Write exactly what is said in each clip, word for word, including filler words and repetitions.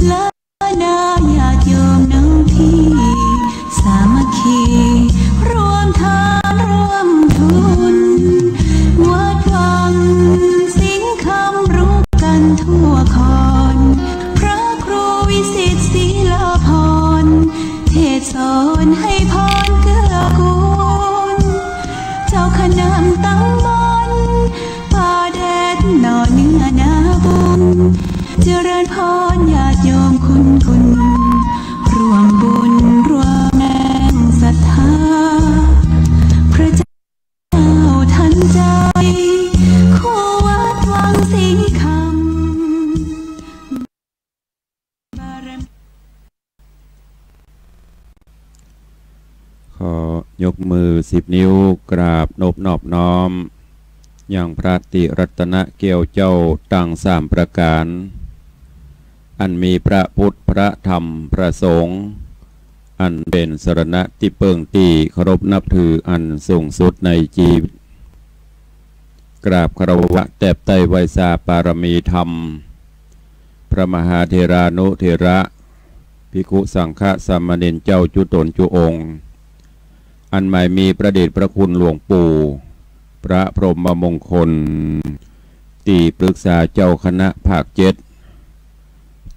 และนาญาติโยมน้องพี่ สามัคคี ร่วมทานร่วมทุน วัดวังสิงห์คำรู้กันทั่วคอน พระครูวิสิตศิลาภรณ์ เทศน์สอนให้พรเกื้อกูล เจ้าคณะตำบลป่าแดดหน่อเนื้อนาบุญ เจริญพรญาติโยมคุณกุล ร่วมบุญร่วมแรงศรัทธา พระเจ้าทันใจ คู่วัดวังสิงห์คำ ขอยกมือสิบนิ้วกราบนบนอบน้อม ยังพระติรัตนเกี้ยวเจ้าตังสามประก๋าน อันมีพระพุทธ พระธรรม พระสงฆ์ อันเป๋นสรณะตี้เปิ้งตี้เคารพนับถืออันสูงสุดในจีวิต กราบคารวะแตบใต้ไหว้สาปารมีธรรม พระมหาเถรานุเถระ ภิกขุสังฆะสามเณรเจ้าจุต๋นจุองค์ อันหมายมีพระเดชพระคุณหลวงปู่ พระพรหมมงคล ตี้ปรึกษาเจ้าคณะภาคเจ็ด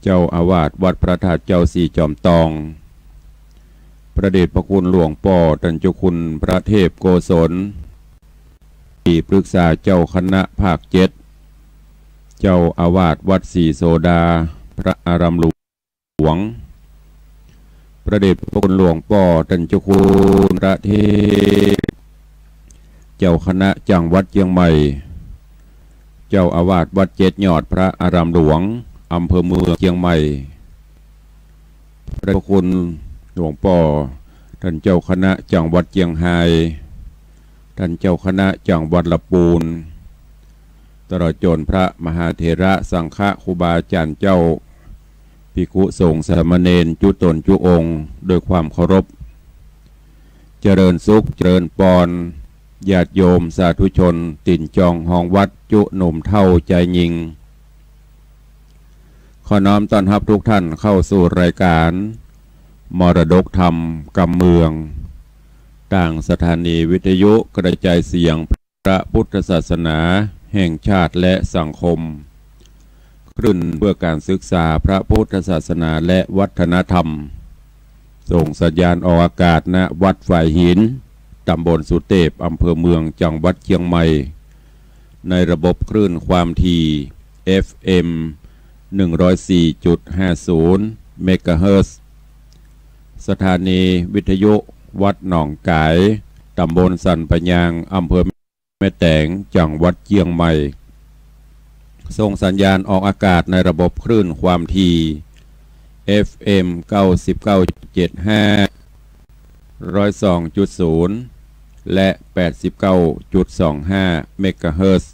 เจ้าอาวาสวัดพระธาตุเจ้าสีจอมตอง พระเดชพระคุณหลวงป้อต้านเจ้าคุณพระเทพโกศล ตี้ปรึกษาเจ้าคณะภาคเจ็ด เจ้าอาวาสวัดศรีโสดา พระอารามหลวง พระเดชพระคุณหลวงป้อต้านเจ้าคุณพระเทพ เจ้าคณะจังหวัดเจียงใหม่ เจ้าอาวาสวัดเจ็ดยอด พระอารามหลวง อำเภอเมืองเจียงใหม่ พระเดชพระคุณหลวงป้อต้านเจ้าคณะจังหวัดเจียงฮาย ต้านเจ้าคณะจังหวัดละปูน ตลอดจ๋นพระมหาเถระสังฆะครูบาอาจ๋ารย์เจ้า ภิกขุสงฆ์สามเณรจุต๋นจุองค์ ด้วยความเคารพ เจริญสุขเจริญปอน ญาติโยมสาธุชน ตี๋นจองฮองวัดจุหนุ่มเฒ่าจายญิง ขอน้อมต้อนฮับทุกท่านเข้าสู่รายการมรดกธรรมกำเมือง ตางสถานีวิทยุกระจายเสียงพระพุทธศาสนาแห่งชาติและสังคม คลื่นเพื่อการศึกษาพระพุทธศาสนาและวัฒนธรรม ส่งสัญญาณออกอากาศ ณ วัดฝายหิน ตำบลสุเตพ อำเภอเมือง จังหวัดเจียงใหม่ ในระบบคลื่นความถี่ เอฟเอ็ม หนึ่งร้อยสี่จุดห้าศูนย์ เมกะเฮิรตซ์ สถานีวิทยุวัดหนองก๋าย ตำบลสันปะยาง อำเภอ แม่แตง จังหวัดเจียงใหม่ ส่งสัญญาณออกอากาศในระบบคลื่นความถี่ เอฟเอ็ม เก้าสิบเก้าจุดเจ็ดห้า ร้อยสองจุดศูนย์ และ แปดสิบเก้าจุดสองห้า เมกะเฮิรตซ์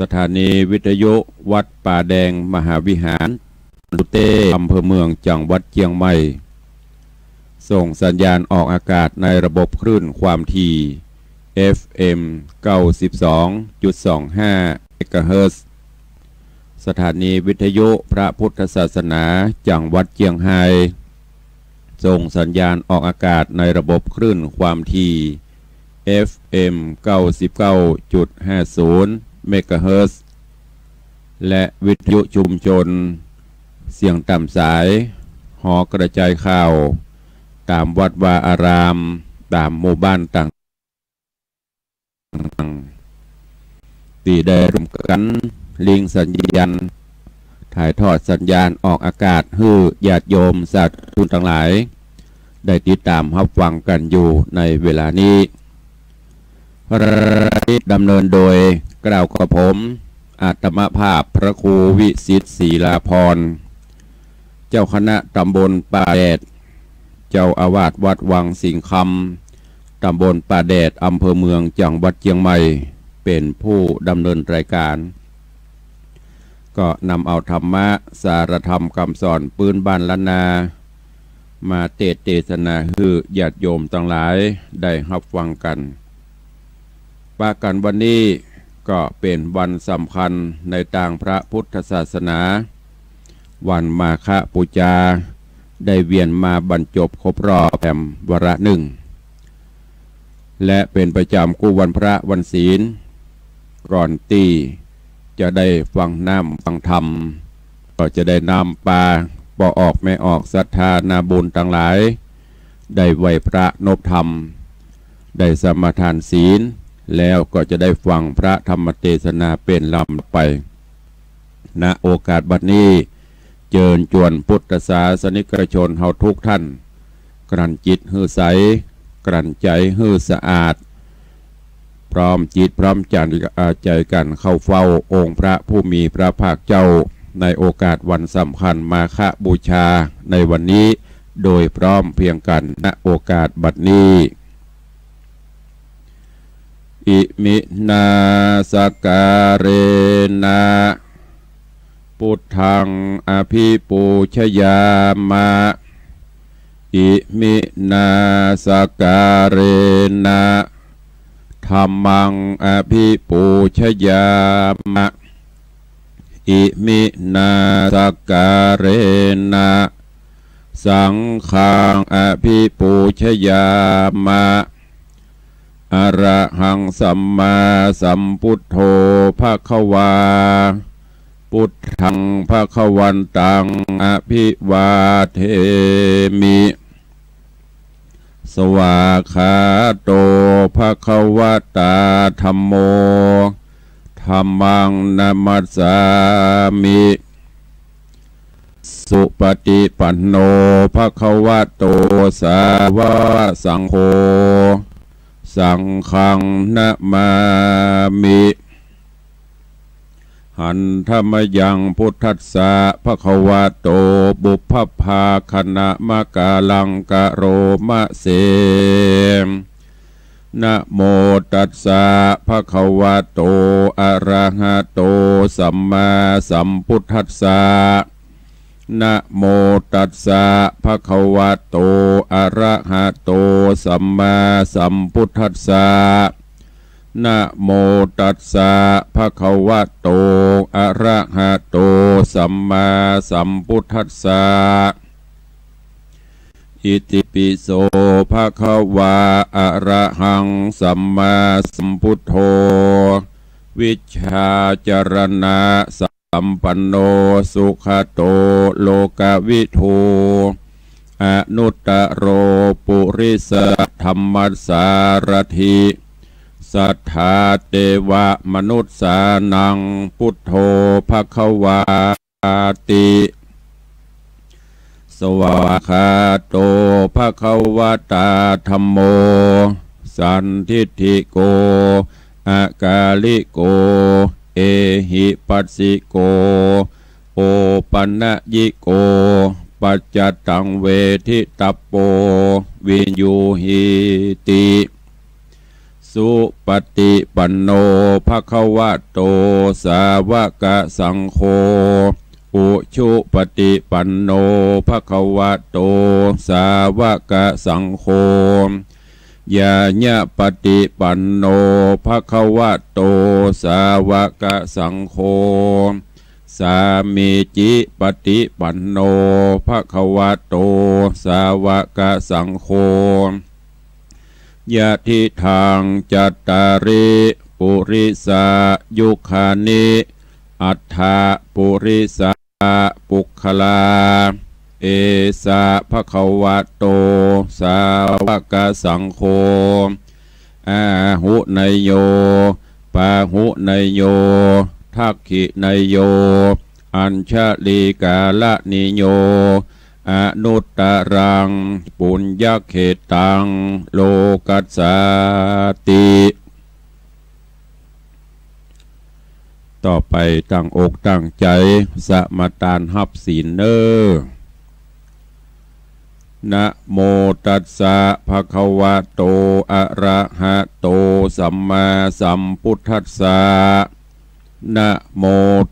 สถานีวิทยุวัดป่าแดงมหาวิหาร สุเตพ อำเภอเมือง จังหวัดเจียงใหม่ ส่งสัญญาณออกอากาศในระบบคลื่นความถี่ เอฟเอ็ม เก้าสิบสองจุดสองห้า เมกะเฮิรตซ์ สถานีวิทยุพระพุทธศาสนา จังหวัดเจียงฮาย ส่งสัญญาณออกอากาศในระบบคลื่นความถี่ เอฟเอ็ม เก้าสิบเก้าจุดห้าศูนย์ เมกะเฮิรตซ์ และวิทยุชุมชน เสียงต๋ามสาย หอกระจายข่าว ต๋ามวัดวาอาราม ต๋ามหมู่บ้านต่าง ตี้ได้ร่วมกั๋นลิงก์สัญญาณ ถ่ายทอดสัญญาณออกอากาศหื้อญาติโยมสาธุตังหลาย ได้ติดต๋ามฮับฟังกั๋นอยู่ในเวลานี้ รายการดำเนินโดยเกล้ากระผม อาตมาภาพพระครูวิสิต ศิลาภรณ์ เจ้าคณะตำบลป่าแดด เจ้าอาวาสวัดวังสิงห์คำ ตำบลป่าแดด อำเภอเมือง จังหวัดเจียงใหม่ เป๋นผู้ดำเนินรายการ ก็นำเอาธรรมะ สาระธรรมกำสอนปื๊นบ้านล้านนา มาเตสน์เตสนาหื้อญาติโยมตังหลายได้ฮับฟังกั๋น ปะกั๋นวันนี้ ก็เป๋นวันสำคัญในตางพระพุทธศาสนา วันมาฆบูชา ได้เวียนมาบรรจบครบรอบแหมวาระนึ่ง และเป๋นประจ๋ำกู้วันพระวันศีล ก่อนตี้จะได้ฟังน้ำฟังธรรม ก็จะได้นำปาป้อออกแม่ออกศรัทธานาบุญตังหลาย ได้ไหว้พระนบธรรม ได้สมาทานศีล แล้วก็จะได้ฟังพระธรรมเตสนาเป๋นลำไป ณ โอกาสบัดนี้ เจิญจวนพุทธศาสนิกชนเฮาทุกท่าน กลั่นจิตหื้อใส กลั่นใจ๋หื้อสะอาด พร้อมจิตพร้อมใจ๋ อ่า ใจ๋กั๋นเข้าเฝ้าองค์พระผู้มีพระภาคเจ้า ในโอกาสวันสำคัญมาฆบูชาในวันนี้ โดยพร้อมเพรียงกั๋น ณ โอกาสบัดนี้ อิมินา สักการะนะ พุทธัง อภิปูชยามะ อิมินา สักการะนะ ธัมมัง อภิปูชยามะ อิมินา สักการะนะ สังฆัง อภิปูชยามะ อะระหัง สัมมาสัมพุทโธ ภะคะวา พุทธัง ภะคะวันตัง อภิวาเทมิ สวากขาโต ภะคะวะตา ธัมโม ธัมมัง นะมัสสามิ สุปฏิปันโน ภะคะวะโต สาวกสังโฆ สังฆัง นะมามิ หันธะมะยัง พุทธัสสะ ภะคะวะโต ปุพพะภาคะนะมะกาลัง กะโรมะเส นะโมตัสสะ ภะคะวะโต อะระหะโต สัมมาสัมพุทธัสสะ นะโมตัสสะ ภะคะวะโต อะระหะโต สัมมาสัมพุทธัสสะ นะโมตัสสะ ภะคะวะโต อะระหะโต สัมมาสัมพุทธัสสะ อิติปิโส ภะคะวา อะระหัง สัมมาสัมพุทโธ วิชชาจรณะสัมปันโน สุขะโต โลกะวิทู อนุตตะโร ปุริสะธัมมัสสารถิ สัทธาเตวะมนุสสานัง พุทโธ ภะคะวาติ สวากขาโต ภะคะวะตา ธัมโม สันทิฏฐิโก อะกาลิโก เอหิปัสสิโก โอปันนะยิโก ปัจจตัง เวทิตัปโป วิญญูหีติ สุปฏิปันโน ภะคะวะโต สาวกสังโฆ อุชุปฏิปันโน ภะคะวะโต สาวกสังโฆ ญาณปฏิปันโน ภะคะวะโต สาวกสังโฆ สามีจิปฏิปันโน ภะคะวะโต สาวกสังโฆ ยะทิทัง จัตตาริ ปุริสายุคานิ อัตถะ ปุริสา ปุคคลา เอสะ ภะคะวะโต สาวกสังโฆ อาหุเนยโย ปาหุเนยโย ทักขิเนยโย อัญชลีกาลนิโย อนุตตรัง ปุญญเขตตัง โลกัสสาติ ต่อไปตั้งอกตั้งใจ๋สมาทานฮับศีลเน่อ นะโมตัสสะ ภะคะวะโต อะระหะโต สัมมาสัมพุทธัสสะ นะโม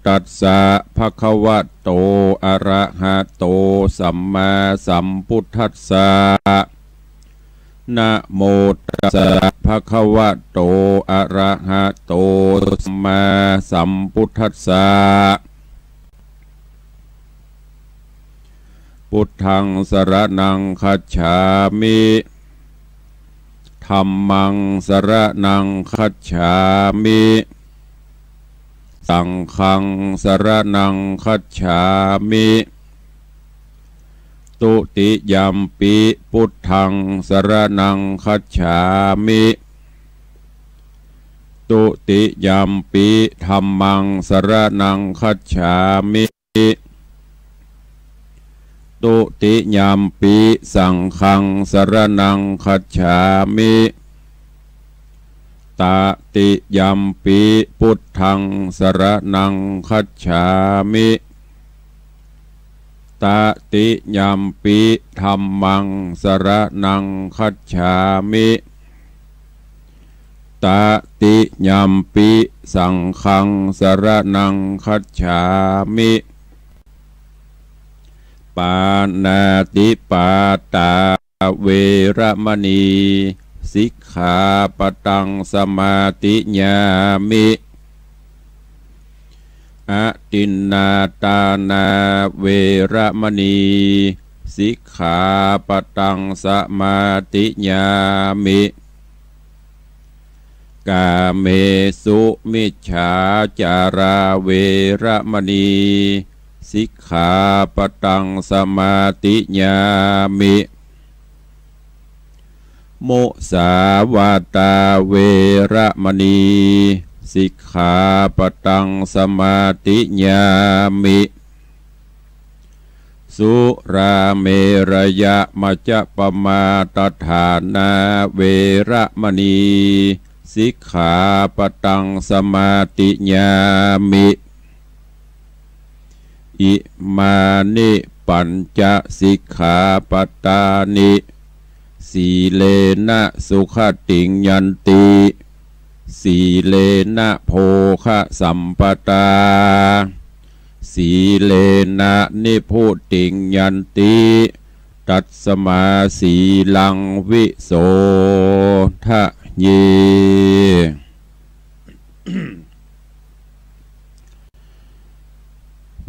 ตัสสะ ภะคะวะโต อะระหะโต สัมมาสัมพุทธัสสะ นะโมตัสสะ ภะคะวะโต อะระหะโต สัมมาสัมพุทธัสสะ พุทธัง สรณัง คัจฉามิ ธัมมัง สรณัง คัจฉามิ สังฆัง สรณัง คัจฉามิ ตุติยัมปิ พุทธัง สรณัง คัจฉามิ ตุติยัมปิ ธัมมัง สรณัง คัจฉามิ ตุติยัมปิ สังฆัง สรณัง คัจฉามิ ตติยัมปิ พุทธัง สรณัง คัจฉามิ ตติยัมปิ ธัมมัง สรณัง คัจฉามิ ตติยัมปิ สังฆัง สรณัง คัจฉามิ ปาณาติปาตา เวระมะนี สิกขาปะตัง สมาธิยามิ อทินนาทานา เวระมะนี สิกขาปะตัง สมาธิยามิ กาเมสุมิจฉาจารา เวระมะนี สิกขาปะตัง สมาธิยามิ มุสาวาทา เวระมะนี สิกขาปะตัง สมาธิยามิ สุราเมรยะมัจจปมาทฐานา เวระมะนี สิกขาปะตัง สมาธิยามิ อิมานิปัญจสิกขาปะทานิ สีเลนะสุขติงยันติ สีเลนะโภคะสัมปทา สีเลนะนิพพุติงยันติ ตัสมาสีลังวิโสทะเย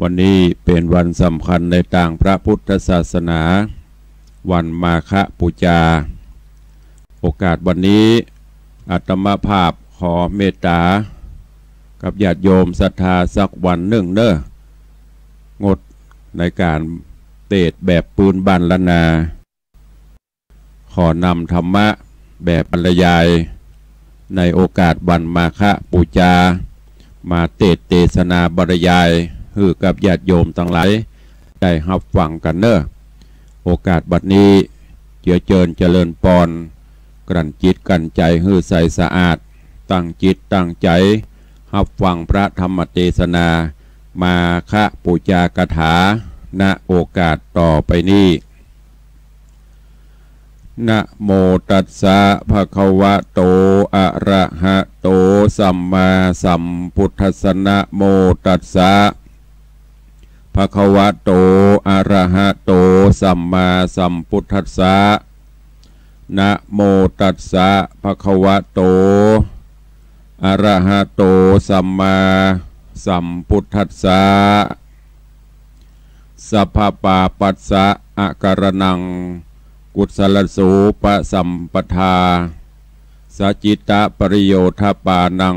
วันนี้เป๋นวันสำคัญในตางพระพุทธศาสนา วันมาฆบูชา โอกาสวันนี้อาตมาภาพขอเมตต๋ากับญาติโยมศรัทธาสักวันนึ่งเน่อ งดในก๋านเตศน์แบบปื้นบ้านล้านนา ขอนำธรรมะแบบบรรยายในโอกาสวันมาฆบูชา มาเตศน์เตสนาบรรยายหื้อกับญาติโยมตังหลายได้ฮับฟังกั๋นเน่อ โอกาสบัดนี้เจือเจิญเจริญปอน กลั่นจิตกลั่นใจ๋หื้อใสสะอาด ตั้งจิตตั้งใจ๋ฮับฟังพระธรรมเตสนา มาฆบูชาคาถา ณ โอกาสต่อไปนี้ นะโมตัสสะ ภะคะวะโต อะระหะโต สัมมาสัมพุทธัสสะ นะโมตัสสะ ภะคะวะโต อะระหะโต สัมมาสัมพุทธัสสะ นะโมตัสสะ ภะคะวะโต อะระหะโต สัมมาสัมพุทธัสสะ สัพพะปาปัสสะอะการะณัง กุศลสูปะสัมปทา สะจิตตะปะริโยธปานัง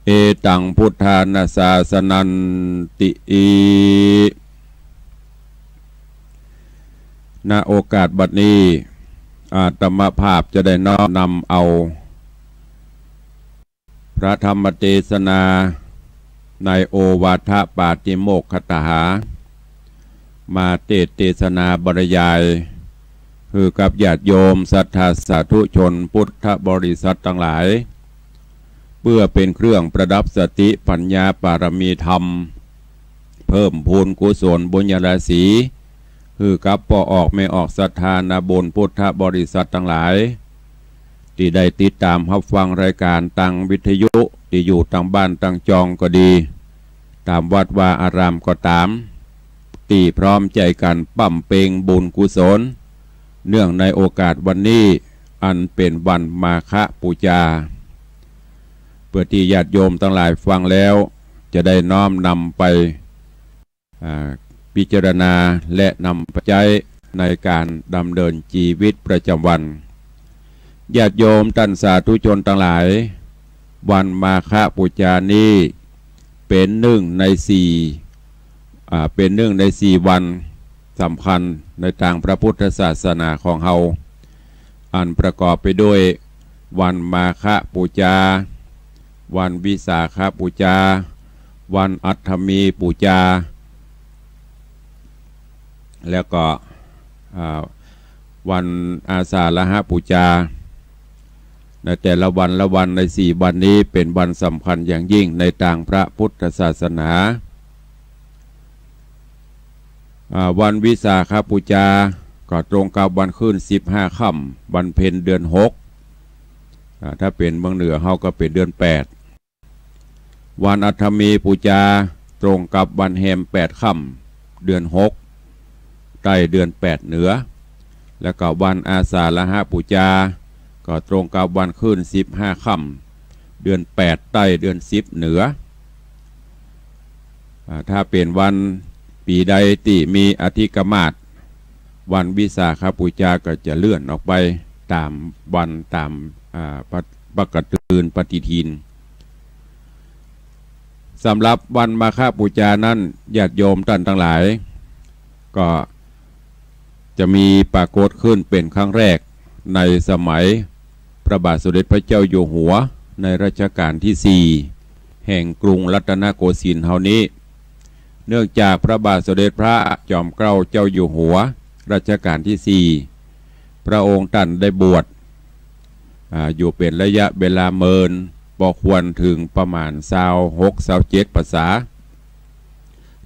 เอตังพุทธานะสาสะนันติอิ ณ โอกาสบัดนี้ อาตมาภาพจะได้น้อมนำเอา พระธรรมเตสนาในโอวาทปาติโมกขคาถา มาเตสน์เตสนาบรรยาย หื้อกับญาติโยมศรัทธาสาธุชนพุทธบริษัทตังหลาย เปื้อเป๋นเครื่องประดับสติปัญญาปารมีธรรม เพิ่มพูนกุศลบุญญาราศี หื้อกับป้อออกแม่ออกศรัทธานาบุญพุทธบริษัทตังหลาย ตี้ได้ติดต๋ามฮับฟังรายก๋านตางวิทยุ ตี้อยู่ตางบ้านตางจองก็ดี ต๋ามวัดวาอารามก็ต๋าม ตี้พร้อมใจ๋กั๋นบำเพ็งบุญกุศล เนื่องในโอกาสวันนี้อันเป๋นวันมาฆปู๋จา เปื้อตี้ญาติโยมตังหลายฟังแล้วจะได้น้อมนำไป อ่า พิจารณาและนำไปใจ๊ในก๋านดำเนินจีวิตประจ๋ำวัน ญาติโยมต้านสาธุชนตังหลาย วันมาฆปู๋จานี้เป๋นนึ่งในสี่ อ่า เป๋นนึ่งในสี่วันสำคัญในตางพระพุทธศาสนาของเฮา อันประกอบไปด้วยวันมาฆปู๋จา วันวิสาขปู๋จา วันอัฏฐมีปู๋จา แล้วก็ อ่า วันอาสาฬหปู๋จา ในแต่ละวันละวันในสี่วันนี้เป๋นวันสำคัญอย่างยิ่งในตางพระพุทธศาสนา อ่า วันวิสาขปู๋จาก็ตรงกับวันขึ้นสิบห้าค่ำ วันเพ็ญเดือนหก อ่า ถ้าเป๋นเมืองเหนือเฮาก็เป๋นเดือนแปด วันอัฏฐมีปู๋จาตรงกับวันแฮมแปดค่ำ เดือนหก ใต้เดือนแปดเหนือ แล้วก็วันอาสาฬหปู๋จาก็ตรงกับวันขึ้นสิบห้าค่ำ เดือนแปด ใต้เดือนสิบเหนือ อ่า ถ้าเป๋นวันปี๋ใดตี้มีอธิกมาส วันวิสาขปู๋จาก็จะเลื่อนออกไปต๋ามวันต๋าม อ่า ปะ ปะกะตืนปฏิทิน สำหรับวันมาฆปู๋จานั้น ญาติโยมต้านตังหลาย ก็จะมีปรากฏขึ้นเป๋นครั้งแรกในสมัยพระบาทสมเด็จพระเจ้าอยู่หัวในรัชกาลที่สี่ แห่งกรุงรัตนโกสินทร์เฮานี้ เนื่องจากพระบาทสมเด็จพระจอมเกล้าเจ้าอยู่หัวรัชกาลที่สี่ พระองค์ต้านได้บวช อ่า อยู่เป๋นระยะเวลาเมิน ปอควรเถิงประมาณซาวหก ซาวเจ็ดพรรษา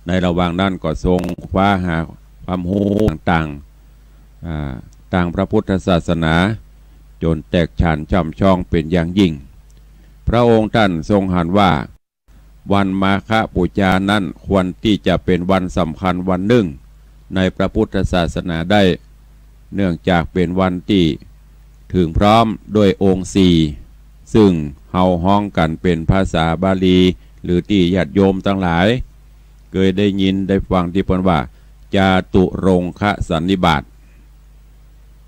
ในระหว่างนั้นก็ทรงคว้าหาความฮู้ต่างๆ อ่า ตางพระพุทธศาสนา จ๋นแตกฉานช่ำชองเป๋นอย่างยิ่ง พระองค์ต้านทรงหันว่า วันมาฆปู๋จานั้นควรตี้จะเป๋นวันสำคัญวันนึ่งในพระพุทธศาสนาได้ เนื่องจากเป๋นวันตี้เถิงพร้อมด้วยองค์สี่ ซึ่งเฮาฮ้องกั๋นเป๋นภาษาบาลี หรือตี้ญาติโยมตังหลายเกยได้ยินได้ฟังตี้เปิ้นว่า จาตุรงคสันนิบาต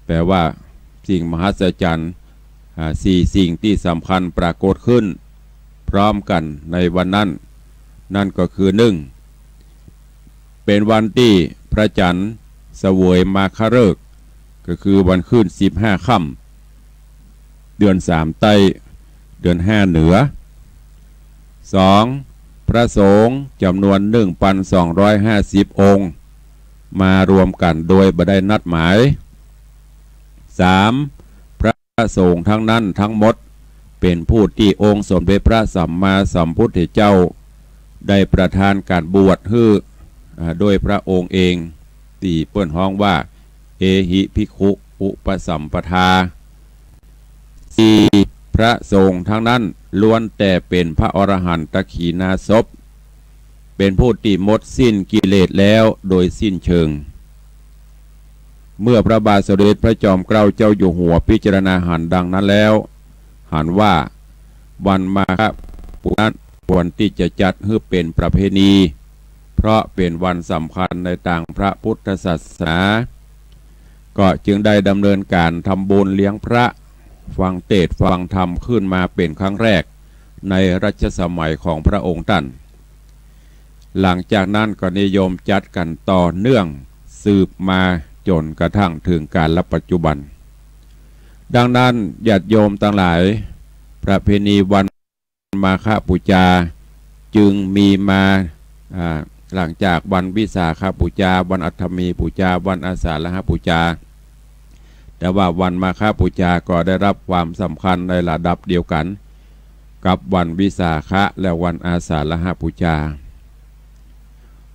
แปลว่าสิ่งมหัศจรรย์ อ่า สี่สิ่งตี้สำคัญปรากฏขึ้นพร้อมกั๋นในวันนั้น นั่นก็คือ นึ่ง เป๋นวันตี้พระจั๋นทร์เสวยมาฆฤกษ์ ก็คือวันขึ้นสิบห้าค่ำ เดือนสามใต้ เดือนห้าเหนือ สอง พระสงฆ์จ๋ำนวน นึ่งปันสองร้อยห้าสิบองค์ มารวมกั๋นโดยบ่ได้นัดหมาย สาม พระสงฆ์ตังนั้นตังหมดเป๋นผู้ตี้องค์สมเด็จพระสัมมาสัมพุทธเจ้าได้ประทานก๋านบวชหื้อ อ่า โดยพระองค์เอง ตี้เปิ้นฮ้องว่า เอหิภิกขุอุปสัมปทา สี่ พระสงฆ์ตังนั้นล้วนแต่เป๋นพระอรหันตขีณาสพ เป๋นผู้ตี้หมดสิ้นกิเลสแล้วโดยสิ้นเชิง เมื่อพระบาทสมเด็จพระจอมเกล้าเจ้าอยู่หัวพิจารณาหันดังนั้นแล้ว หันว่าวันมาฆปู๋จานั้นควรตี้จะจัดหื้อเป๋นประเพณี เพราะเป๋นวันสำคัญในตางพระพุทธศาสนา ก็จึงได้ดำเนินก๋านทำบุญเลี้ยงพระ ฟังเตสน์ฟังธรรมขึ้นมาเป๋นครั้งแรกในรัชสมัยของพระองค์ต้าน หลังจากนั้นก็นิยมจัดกั๋นต่อเนื่องสืบมาจ๋นกระทั่งเถิงกาลปัจจุบัน ดังนั้นญาติโยมตังหลาย ประเพณีวัน มาฆปู๋จาจึงมีมา อ่า หลังจากวันวิสาขปู๋จา วันอัฏฐมีปู๋จา วันอาสาฬหปู๋จา แต่ว่าวันมาฆปู๋จาก็ได้รับความสำคัญในระดับเดียวกั๋นกับวันวิสาขะและวันอาสาฬหปู๋จา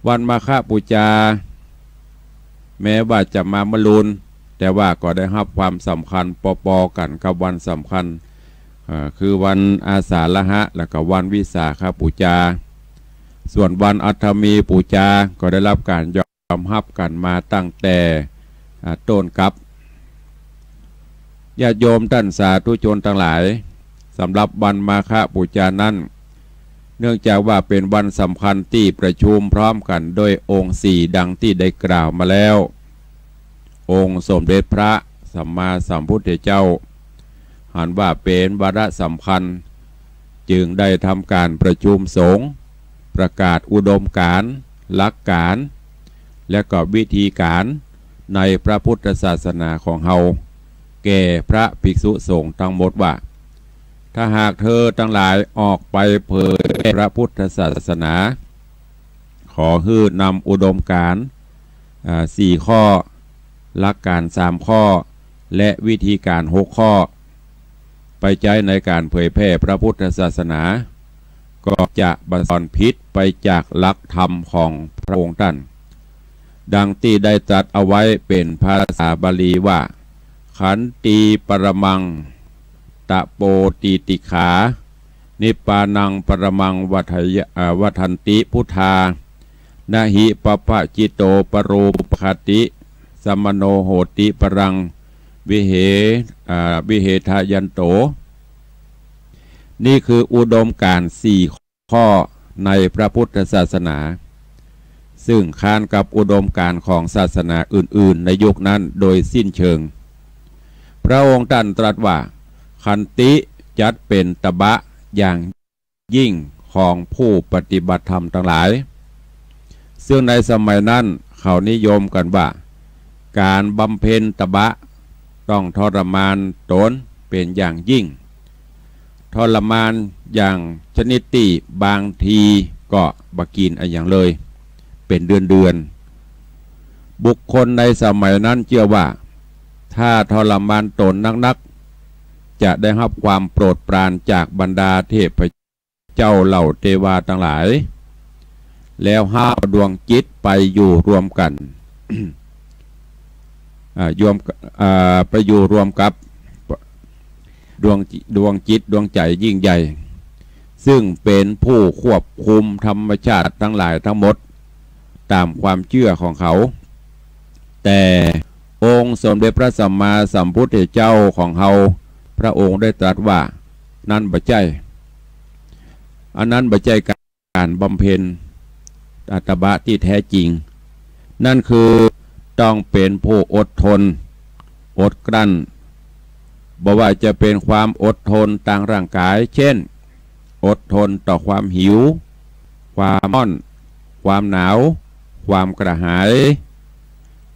วันมาฆปู๋จา แม้ว่าจะมาเมื่อลุน แต่ว่าก็ได้รับความสำคัญปอๆ กั๋นกับวันสำคัญ อ่า คือวันอาสาฬหะ แล้วก็วันวิสาขปู๋จา ส่วนวันอัฏฐมีปู๋จาก็ได้รับก๋านยอมรับกั๋นมาตั้งแต่ อ่า ต้นกับ ญาติโยมต้านสาธุชนตังหลาย สำหรับวันมาฆบูชานั้น เนื่องจากว่าเป๋นวันสำคัญตี้ประชุมพร้อมกั๋นโดยองค์สี่ดังตี้ได้กล่าวมาแล้ว องค์สมเด็จพระสัมมาสัมพุทธเจ้า หันว่าเป๋นวาระสำคัญ จึงได้ทำก๋านประชุมสงฆ์ ประกาศอุดมก๋ารณ์ หลักก๋ารณ์ และก็วิธีก๋ารณ์ในพระพุทธศาสนาของเฮา แก่พระภิกษุสงฆ์ตังหมดว่า ถ้าหากเธอตังหลายออกไปเผยแผ่พระพุทธศาสนา ขอหื้อนำอุดมก๋ารณ์ อ่า สี่ข้อ หลักก๋ารณ์สามข้อ และวิธีก๋ารณ์หกข้อ ไปใจ๊ในก๋านเผยแผ่พระพุทธศาสนา ก็จะบ่สอนผิดไปจากหลักธรรมของพระองค์ต้าน ดังตี้ได้ตรัสเอาไว้เป๋นภาษาบาลีว่า ขันติปรมังตะโปติติขา นิพพานังปรมังวัฏยะ อ่า วัฏฏันติพุทธา นะหิปัพพะจิตโตปะโรปะคาติ สมโนโหติปรัง วิเห อ่า วิเหทะยันโต นี่คืออุดมก๋ารณ์สี่ข้อในพระพุทธศาสนา ซึ่งค้านกับอุดมก๋ารณ์ของศาสนาอื่นๆ ในยุคนั้นโดยสิ้นเชิง พระองค์ต้านตรัสว่า ขันติจัดเป๋นตบะอย่าง ยิ่งของผู้ปฏิบัติธรรมตังหลาย ซึ่งในสมัยนั้นเขานิยมกั๋นว่า ก๋านบำเพ็ญตบะต้องทรมานตนเป๋นอย่างยิ่ง ทรมานอย่างชนิดตี้บางทีก็บ่กิ๋นอะหยังเลย เป๋นเดือนๆ บุคคลในสมัยนั้นเจื้อว่า ถ้าทรมานตนนักๆ จะได้ฮับความโปรดปรานจากบรรดาเทพ เจ้าเหล่าเตวาตังหลาย แล้วเฮาเอาดวงจิตไปอยู่รวมกั๋น อ่า ยม อ่า ไปอยู่รวมกับดวงจิ ดวงจิตดวงใจ๋ยิ่งใหญ่ ซึ่งเป๋นผู้ควบคุมธรรมชาติตังหลายตังหมด ต๋ามความเจื้อของเขา แต่องค์สมเด็จพระสัมมาสัมพุทธเจ้าของเฮา พระองค์ได้ตรัสว่า นั้นบ่ใจ้ อันนั้นบ่ใจ้ก๋านบำเพ็ญตบะตี้แท้จริง นั่นคือต้องเป๋นผู้อดทน อดกลั้น บ่ว่าจะเป๋นความอดทนตางร่างก๋าย เช่น อดทนต่อความหิว ความฮ้อน ความหนาว ความกระหาย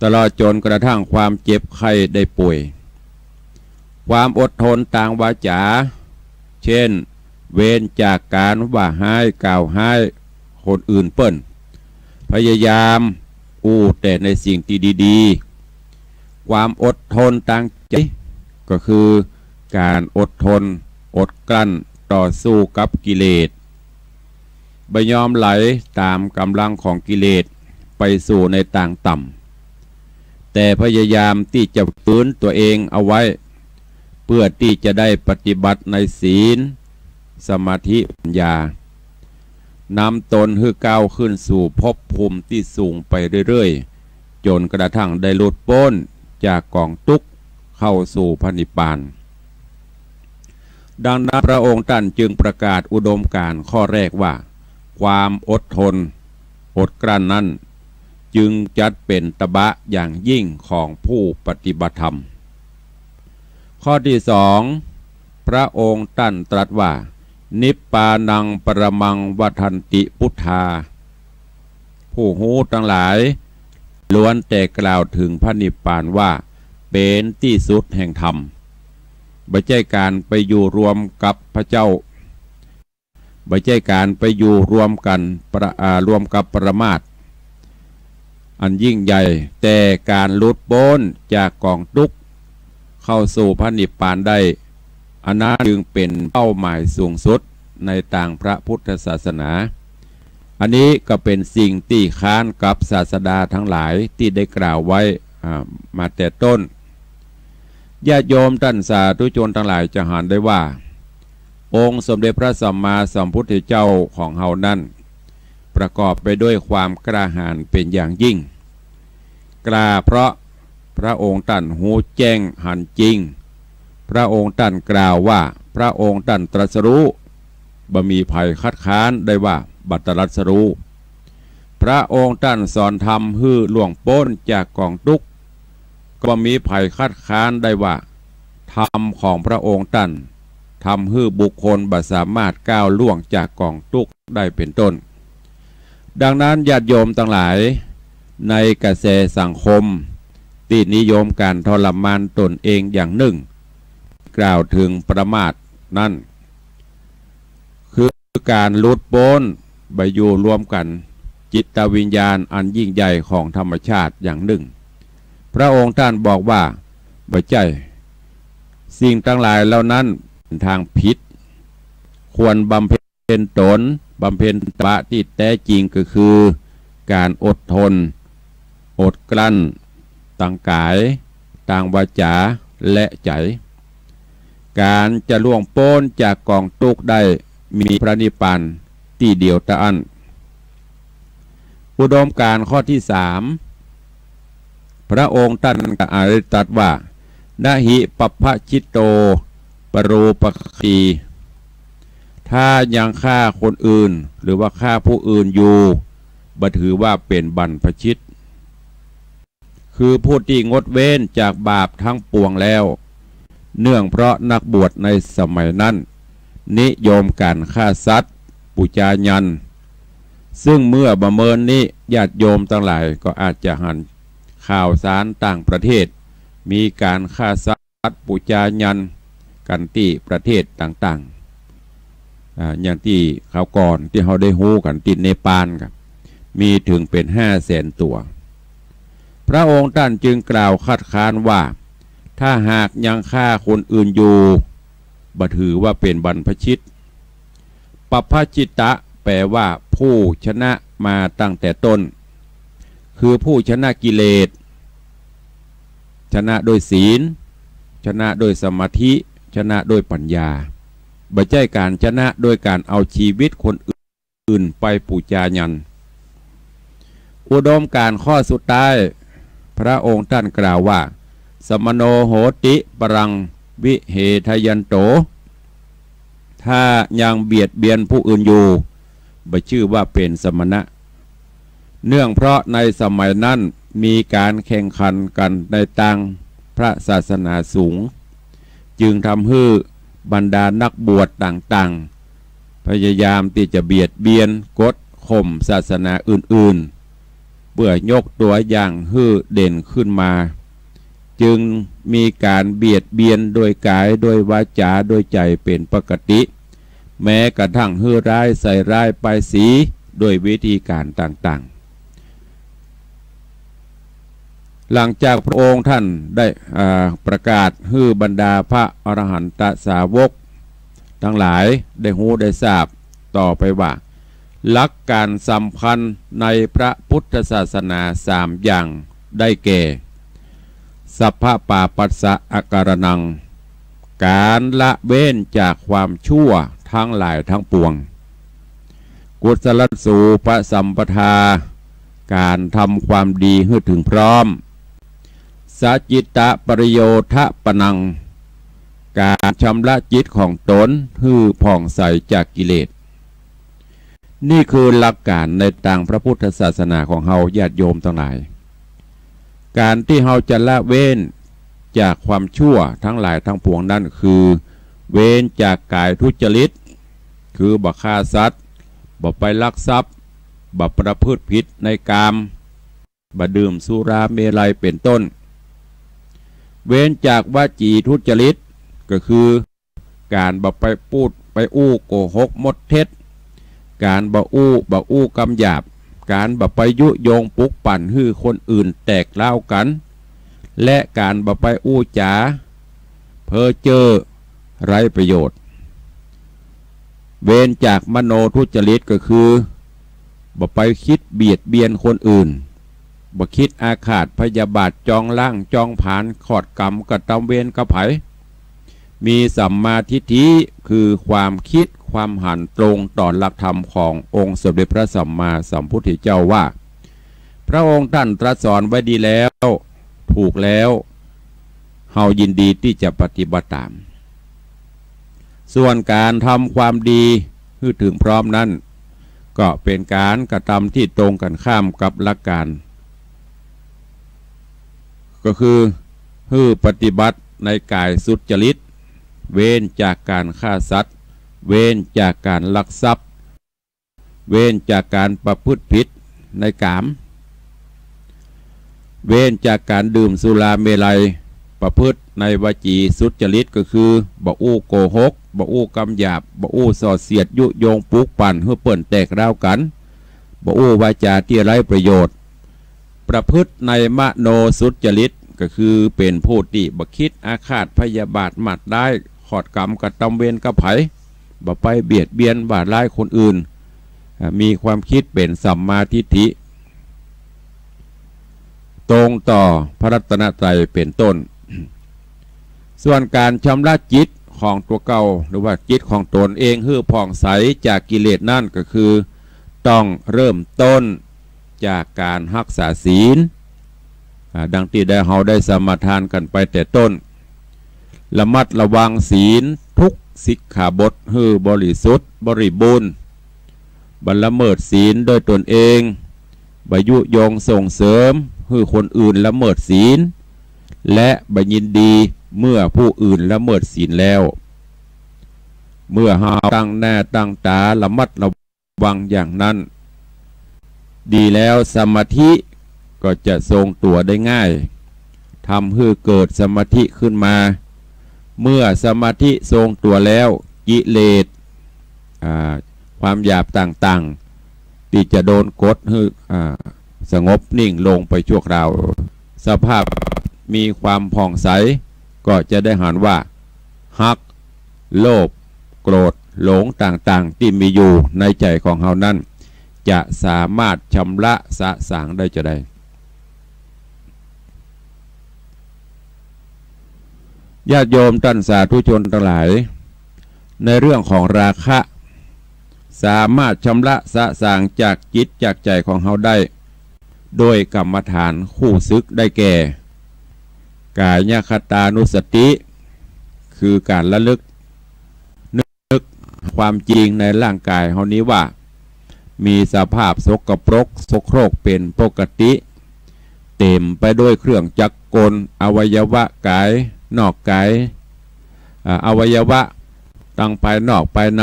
ตลอดจ๋นกระทั่งความเจ็บไข้ได้ป่วย ความอดทนตางวาจ๋า เช่น เว้นจากก๋านว่าฮ้ายกล่าวฮ้ายคนอื่นเปิ้น พยายามอู้แต่ในสิ่งตี้ดีๆ ความอดทนตางใจ๋ ก็คือก๋านอดทน อดกลั้นต่อสู้กับกิเลส บ่ยอมไหลต๋ามก๋ำลังของกิเลสไปสู่ในตางต่ำ แต่พยายามตี้จะฝืนตั๋วเองเอาไว้ เปื้อตี้จะได้ปฏิบัติในศีล สมาธิ ปัญญา นำตนหื้อก้าวขึ้นสู่ภพภูมิตี้สูงไปเรื่อยๆ จ๋นกระทั่งได้หลุดป๊นจากก๋องตุ๊กข์เข้าสู่พระนิพพาน ดังนั้นพระองค์ต้านจึงประกาศอุดมก๋ารณ์ข้อแรกว่า ความอดทน อดกลั้นนั้น จึงจัดเป๋นตบะอย่างยิ่งของผู้ปฏิบัติธรรม ข้อตี้สอง พระองค์ต้านตรัสว่า นิพพานังปรมังวัฏฏันติพุทธา ผู้ฮู้ตังหลายล้วนแต่กล่าวเถิงพระนิพพานว่าเป๋นตี้สุดแห่งธรรม บ่ใจ้ก๋านไปอยู่รวมกับพระเจ้า บ่ใจ้ก๋านไปอยู่รวมกั๋นประ อ่า รวมกับปรมาส อันยิ่งใหญ่ แต่ก๋านหลุดป๊นจากก๋องตุ๊กข์เข้าสู่พระนิพพานได้ อันนั้นจึงเป๋นเป้าหมายสูงสุดในตางพระพุทธศาสนา อันนี้ก็เป๋นสิ่งตี้ค้านกับศาสดาตังหลายตี้ได้กล่าวไว้ อ่า มาแต่ต้น ญาติโยมต้านสาธุชนตังหลายจะหันได้ว่า องค์สมเด็จพระสัมมาสัมพุทธเจ้าของเฮานั้น ประกอบไปด้วยความกล้าหาญเป๋นอย่างยิ่ง กล้าเพราะพระองค์ต้านฮู้แจ้งหันจริง พระองค์ต้านกล่าวว่า พระองค์ต้านตรัสรู้ บ่มีใผคัดค้านได้ว่าบ่ตรัสรู้ พระองค์ต้านสอนธรรมหื้อล่วงป๊นจากก๋องตุ๊กข์ ก็บ่มีใผคัดค้านได้ว่า ธรรมของพระองค์ต้าน ทำหื้อบุคคลบ่สามารถก้าวล่วงจากก๋องตุ๊กข์ได้เป๋นต้น ดังนั้นญาติโยมตังหลาย ในกระแสสังคมตี้นิยมก๋านทรมานตนเองอย่างนึ่ง กล่าวเถิงประมาทนั้น คือก๋านหลุดป๊น บ่อยู่รวมกั๋น จิตวิญญาณอันยิ่งใหญ่ของธรรมชาติอย่างนึ่ง พระองค์ต้านบอกว่า บ่ใจ้ สิ่งตังหลายเหล่านั้นเป๋นตางผิด ควรบำเพ็ญต๋น บำเพ็ญตบะตี้แต๊จริงก็คือ ก๋านอดทน อดกลั้น ตางก๋าย ตางวาจา และใจ๋ ก๋านจะล่วงป๊นจากก๋องตุ๊กข์ได้ มีพระนิพพานตี้เดียวเต้าอั้น อุดมการณ์ข้อตี้สาม พระองค์ต้านก็ได้ตรัสว่า นะหิ ปัพพะจิตโต ปโรปะคาติ ถ้ายังฆ่าคนอื่น หรือว่าฆ่าผู้อื่นอยู่ บ่ถือว่าเป๋นบรรพชิต คือผู้ตี้งดเว้นจากบาปตังปวงแล้ว เนื่องเพราะนักบวชในสมัยนั้น นิยมก๋านฆ่าสัตว์ ปู๋จายันต์ ซึ่งเมื่อบ่าเมินนี้ ญาติโยมตังหลายก็อาจจะหันข่าวสารต่างประเทศ มีก๋านฆ่าสัตว์ ปู๋จายันต์กั๋นตี้ประเทศต่างๆ อ่า อย่างตี้คราวก่อนตี้เฮาได้ฮู้กั๋นตี้เนปาลก็มีเถิงเป๋นห้าแสนตั๋ว พระองค์ต้านจึงกล่าวคัดค้านว่า ถ้าหากยังฆ่าคนอื่นอยู่ บ่ถือว่าเป๋นบรรพชิต ปัพพะจิตตะ แปลว่าผู้ชนะมาตั้งแต่ต้น คือผู้ชนะกิเลส ชนะด้วยศีล ชนะด้วยสมาธิ ชนะด้วยปัญญา บ่ใจ้ก๋านชนะโดยก๋านเอาชีวิตคนอื่นไปปู๋จายันต์ อุดมการณ์ข้อสุดท้าย พระองค์ต้านกล่าวว่า สมโณโหติ ปรังวิเฮทะยันโต ถ้ายังเบียดเบียนผู้อื่นอยู่ บ่จื้อว่าเป๋นสมณะ เนื่องเพราะในสมัยนั้นมีก๋านแข่งขันกั๋นในตางพระศาสนาสูง จึงทำหื้อบรรดานักบวชต่างๆ พยายามตี้จะเบียดเบียนกดข่มศาสนาอื่นๆ เปื้อยกตั๋วอย่างหื้อเด่นขึ้นมา จึงมีก๋านเบียดเบียนโดยก๋าย โดยวาจา โดยใจ๋เป๋นปกติ แม้กระทั่งหื้อร้ายใส่ร้ายป้ายสีโดยวิธีก๋านต่างๆ หลังจากพระองค์ต้านได้ อ่า ประกาศหื้อบรรดาพระอรหันตสาวกตังหลายได้ฮู้ได้ทราบต่อไปว่า หลักก๋านสำคัญในพระพุทธศาสนาสามอย่างได้แก่ สัพพะปาปัสสะอะการะณัง ก๋านละเว้นจากความชั่วตังหลายตังปวง กุศลสูปสัมปทา ก๋านทำความดีหื้อเถิงพร้อม สะจิตตะปริโยทะปะณัง ก๋านชำระจิตของต๋นหื้อผ่องใสจากกิเลส นี่คือหลักก๋านในตางพระพุทธศาสนาของเฮา ญาติโยมตังหลาย ก๋านตี้เฮาจะละเว้นจากความชั่วตังหลายตังปวงนั้นคือ เว้นจากก๋ายทุจริต คือบ่ฆ่าสัตว์ บ่ไปลักทรัพย์ บ่ประพฤติผิดในกาม บ่ดื่มสุราเมรัยเป๋นต้น เว้นจากวจีทุจริต ก็คือก๋านบ่ไปปูดไปอู้โกหกมดเท็จ ก๋านบ่อู้บ่อู้กำหยาบ ก๋านบ่ไปยุยงปลุกปั่นหื้อคนอื่นแตกร้าวกั๋น และก๋านบ่ไปอู้จ๋าเพ้อเจ้อไร้ประโยชน์ เว้นจากมโนทุจริตก็คือ บ่ไปกึ๊ดเบียดเบียนคนอื่น บ่กึ๊ดอาฆาตพยาบาทจองล้างจองผลาญขอดกำกระตำเวรกับใผ มีสัมมาทิฏฐิ คือความกึ๊ดความหันตรงต่อหลักธรรมขององค์สมเด็จพระสัมมาสัมพุทธเจ้าว่า พระองค์ต้านตรัสสอนไว้ดีแล้ว ถูกแล้ว เฮายินดีตี้จะปฏิบัติต๋าม ส่วนก๋านทำความดีหื้อเถิงพร้อมนั้น ก็เป๋นก๋านกระตำตี้ตรงกั๋นข้ามกับหลักก๋าน ก็คือ หื้อปฏิบัติในก๋ายสุจริต เว้นจากก๋านฆ่าสัตว์ เว้นจากก๋านลักทรัพย์ เว้นจากก๋านประพฤติผิดในกาม เว้นจากก๋านดื่มสุราเมรัย ประพฤติในวจีสุจริต ก็คือ บ่อู้โกหก บ่อู้กำหยาบ บ่อู้ส่อเสียดยุยงปลุกปั่นหื้อเปิ้นแตกร้าวกั๋น บ่อู้วาจาตี้ไร้ประโยชน์ ประพฤติในมโนสุจริต ก็คือเป๋นผู้ตี้บ่กึ๊ดอาฆาตพยาบาทมาดร้าย ขอดกำกระตำเวรกับใผ บ่ไปเบียดเบียนว่าร้ายคนอื่น อ่า มีความกึ๊ดเป๋นสัมมาทิฏฐิ ตรงต่อพระรัตนตรัยเป๋นต้น ส่วนก๋านชำระจิตของตั๋วเก่า หรือว่าจิตของต๋นเองหื้อผ่องใสจากกิเลสนั้น ก็คือ ต้องเริ่มต้นจากก๋านฮักษาศีล อ่า ดังตี้ได้ เฮาได้สมาทานกั๋นไปแต่ต้น ระมัดระวังศีลทุกสิกขาบทหื้อบริสุทธิ์บริบูรณ์ บ่ละเมิดศีลโดยต๋นเอง บ่ยุยงส่งเสริมหื้อคนอื่นละเมิดศีล และบ่ยินดีเมื่อผู้อื่นละเมิดศีลแล้ว เมื่อเฮาตั้งหน้าตั้งต๋าระมัดระวังอย่างนั้นดีแล้ว สมาธิก็จะทรงตั๋วได้ง่าย ทำหื้อเกิดสมาธิขึ้นมา เมื่อสมาธิทรงตั๋วแล้ว กิเลส อ่า ความหยาบต่างๆ ตี้จะโดนกดหื้อ อ่า สงบนิ่งลงไปชั่วคราว สภาพมีความผ่องใส ก็จะได้หันว่า ฮัก โลภ โกรธ หลงต่างๆ ตี้มีอยู่ในใจ๋ของเฮานั้น จะสามารถชำระสะสางได้จาใด ญาติโยมต้านสาธุชนตังหลาย ในเรื่องของราคะ สามารถชำระสะสางจากจิตจากใจ๋ของเฮาได้ โดยกรรมฐานคู่ศึกได้แก่ กายคตานุสติ คือก๋านระลึก นึกความจริงในร่างกายเฮานี้ว่า มีสภาพสกปรกโสโครกเป๋นปกติ เต๋มไปด้วยเครื่องจักรกล อวัยวะก๋ายนอกก๋าย อ่า อวัยวะตังภายนอกภายใน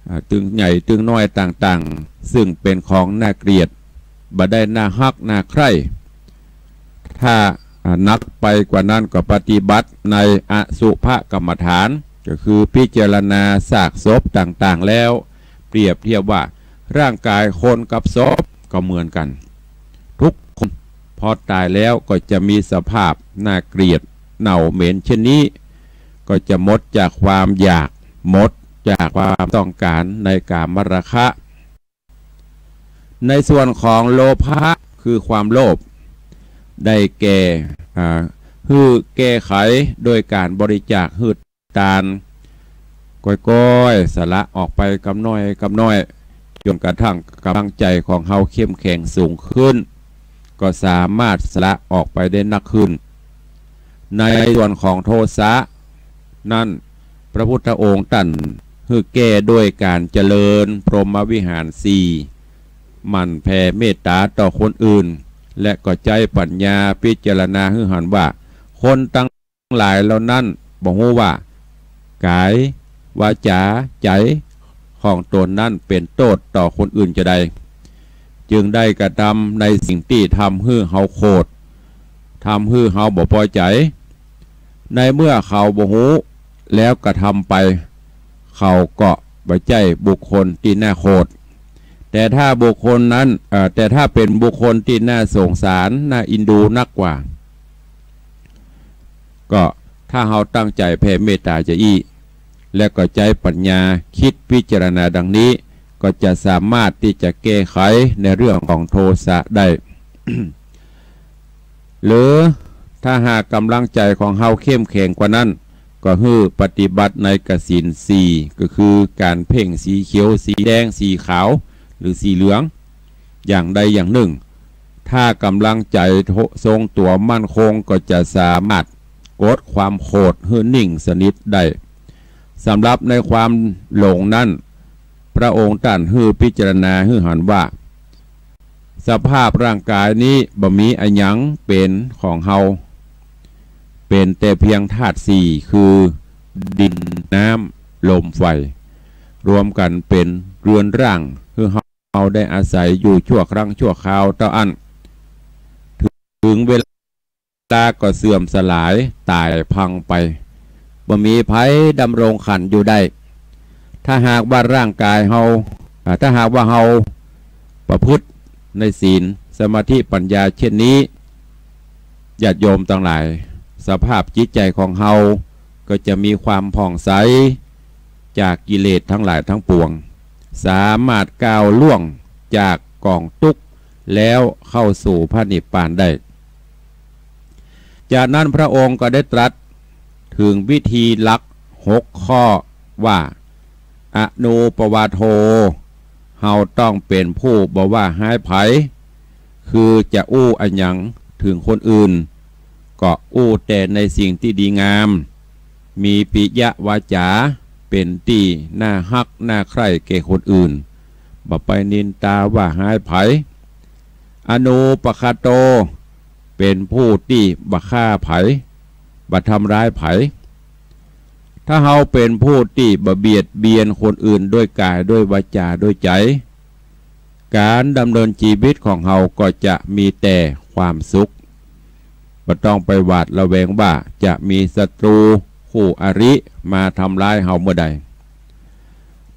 อ่า ตึงใหญ่ตึงน้อยต่างๆ ซึ่งเป๋นของน่าเกลียด บ่ได้น่าฮักน่าใคร่ ถ้า อ่า หนักไปกว่านั้นก็ปฏิบัติในอสุภกรรมฐาน ก็คือพิจารณาซากศพต่างๆ แล้ว เปรียบเทียบว่าร่างกายคนกับศพก็เหมือนกั๋น ทุกคนพอต๋ายแล้วก็จะมีสภาพน่าเกลียดเน่าเหม็นเช่นนี้ ก็จะหมดจากความอยาก หมดจากความต้องก๋านในกามราคะ ในส่วนของโลภะ คือความโลภ ได้แก่ อ่า หื้อแก้ไขโดยก๋านบริจาค หื้อตาน ก้อยๆ สละออกไปกำน้อยกำน้อย จ๋นกระทั่งก๋ำลังใจ๋ของเฮาเข้มแข็งสูงขึ้น ก็สามารถสละออกไปได้นักขึ้น ในส่วนของโทสะนั้น พระพุทธองค์ต้านหื้อแก้ด้วยก๋านเจริญพรหมวิหารสี่ หมั่นแผ่เมตต๋าต่อคนอื่น และก็ใจ๊ปัญญาพิจารณาหื้อหันว่า คนตังหลายเหล่านั้นบ่ฮู้ว่า ก๋าย วาจา ใจ๋ของต๋นนั้นเป๋นโต้ษต่อคนอื่นจาใด จึงได้กระตำในสิ่งตี้ทำหื้อเฮาโขด ทำหื้อเฮาบ่ปอใจ๋ ในเมื่อเขาบ่ฮู้แล้วกระตำไป เขาก็บ่ใจ้บุคคลตี้น่าโขด แต่ถ้าบุคคลนั้น เอ่อ แต่ถ้าเป๋นบุคคลตี้น่าสงสาร น่าเอ็นดูนักกว่า ก็ถ้าเฮาตั้งใจ๋แผ่เมตต๋าจาอี้ และก็ใจ๊ปัญญาคิดพิจารณาดังนี้ ก็จะสามารถตี้จะแก้ไขในเรื่องของโทสะได้ หรือถ้าหากก๋ำลังใจ๋ของเฮาเข้มแข็งกว่านั้น ก็หื้อปฏิบัติในกสิณสี่ ก็คือก๋านเพ่งสีเขียว สีแดง สีขาว หรือสีเหลือง อย่างใดอย่างนึ่ง ถ้ากำลังใจ๋ทรงตั๋วมั่นคงก็จะสามารถกดความโขดหื้อนิ่งสนิทได้ สำหรับในความหลงนั้น พระองค์ต้านหื้อพิจารณาหื้อหันว่า สภาพร่างก๋ายนี้บ่มีอะหยังเป๋นของเฮา เป๋นแต่เปียงธาตุสี่ คือ ดิน น้ำ ลม ไฟ รวมกั๋นเป๋นเรือนร่าง หื้อเฮาได้อาศัยอยู่ชั่วครั้งชั่วคราวเต้าอั้น เถิงเวลาก็เสื่อมสลายต๋ายพังไป บ่มีใผดำรงขันอยู่ได้ ถ้าหากว่าร่างก๋ายเฮา อ่า ถ้าหากว่าเฮาประพฤติในศีล สมาธิ ปัญญาเช่นนี้ ญาติโยมตังหลาย สภาพจิตใจ๋ของเฮาก็จะมีความผ่องใสจากกิเลสตังหลายตังปวง สามารถก้าวล่วงจากก๋องตุ๊กข์แล้วเข้าสู่พระนิพพานได้ จากนั้นพระองค์ก็ได้ตรัสเถิงวิธีหลักหกข้อว่า อนุปวาโท เฮาต้องเป๋นผู้บ่ว่าฮ้ายใผ คือจะอู้อะหยังเถิงคนอื่น ก็อู้แต่ในสิ่งตี้ดีงาม มีปิยวาจาเป๋นตี้น่าฮักน่าใคร่แก่คนอื่น บ่ไปนินตาว่าฮ้ายใผ อนุปคาโต เป๋นผู้ตี้บ่ฆ่าใผ บ่ทำร้ายใผ ถ้าเฮาเป๋นผู้ตี้บ่เบียดเบียนคนอื่นด้วยก๋าย ด้วยวาจา ด้วยใจ๋ ก๋านดำเนินจีวิตของเฮาก็จะมีแต่ความสุข บ่ต้องไปหวาดระแวงว่าจะมีศัตรู คู่อริ มาทำร้ายเฮาเมื่อใด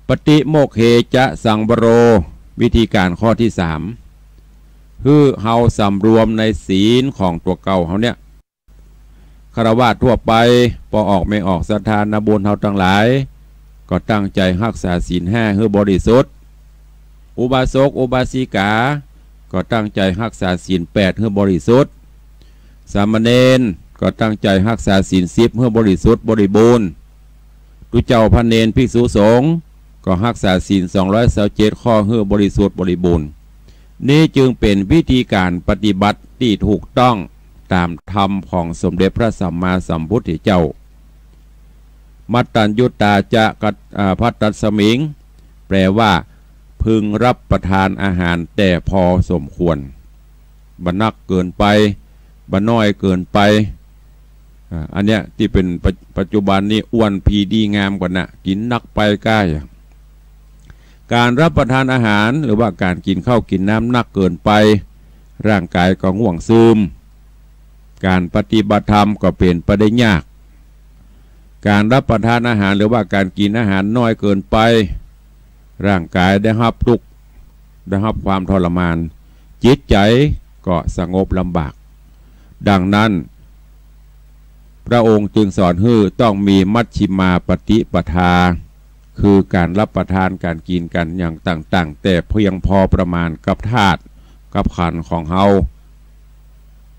ปฏิโมกข์เหจะสังวโร วิธีก๋านข้อตี้สาม หื้อเฮาสำรวมในศีลของตั๋วเก่าเฮาเนี่ย ฆราวาสทั่วไป ป้อออกแม่ออก ศรัทธานาบุญเฮาตังหลาย ก็ตั้งใจ๋ฮักษาศีลห้าหื้อบริสุทธิ์ อุบาสกอุบาสิกา ก็ตั้งใจ๋ฮักษาศีลแปดหื้อบริสุทธิ์ สามเณรก็ตั้งใจ๋ฮักษาศีลสิบหื้อบริสุทธิ์บริบูรณ์ ตุ๊เจ้าพระเณรภิกษุสงฆ์ก็ฮักษาศีลสองร้อยซาวเจ็ดข้อหื้อบริสุทธิ์บริบูรณ์ นี้จึงเป๋นวิธีก๋านปฏิบัติตี้ถูกต้องต๋ามธรรมของสมเด็จพระสัมมาสัมพุทธเจ้า มัตตัญญุตาจะกัต อ่า ภัตตัสมิง แปลว่า พึงรับประทานอาหารแต่พอสมควร บ่นักเกินไป บ่น้อยเกินไป อ่า อันเนี้ยตี้เป๋นปัจ ปัจจุบันนี้อ้วนพีดีงามกว่านะ กิ๋นนักไปก้าย ก๋านรับประทานอาหารหรือว่าก๋านกิ๋นข้าวกิ๋นน้ำนักเกินไป ร่างก๋ายก็ง่วงซึม ก๋านปฏิบัติธรรมก็เป๋นไปได้ยาก ก๋านรับประทานอาหารหรือว่าก๋านกิ๋นอาหารน้อยเกินไป ร่างก๋ายได้ฮับตุ๊กข์ ได้ฮับความทรมาน จิตใจ๋ก็สงบลำบาก ดังนั้น พระองค์จึงสอนหื้อต้องมีมัชฌิมาปฏิปทา คือก๋านรับประทานก๋านกิ๋นก๋านหยังต่างๆ แต่เพียงพอประมาณกับธาตุกับขันธ์ของเฮา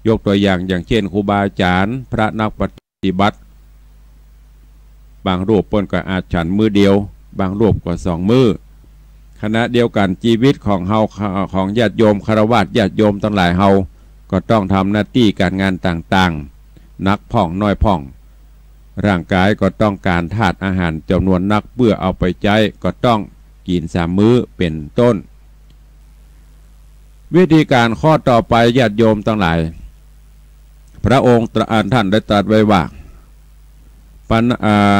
ยกตั๋วอย่าง อย่างเช่น ครูบาอาจ๋ารย์ พระนักปฏิบัติ บางรูปเปิ้นก็อาจฉันมื้อเดียว บางรูปก็สองมื้อ ขณะเดียวกั๋นจีวิตของเฮา ของญาติโยมฆราวาสญาติโยมตังหลายเฮา ก็ต้องทำหน้าตี้ก๋านงานต่างๆ นักพ่องน้อยพ่อง ร่างก๋ายก็ต้องก๋านธาตุอาหารจ๋ำนวนนักเปื้อเอาไปใจ๊ ก็ต้องกิ๋นสามมื้อเป๋นต้น วิธีก๋านข้อต่อไปญาติโยมตังหลาย พระองค์ตรัส อ่า ท่านได้ตรัสไว้ว่า ปัน อ่า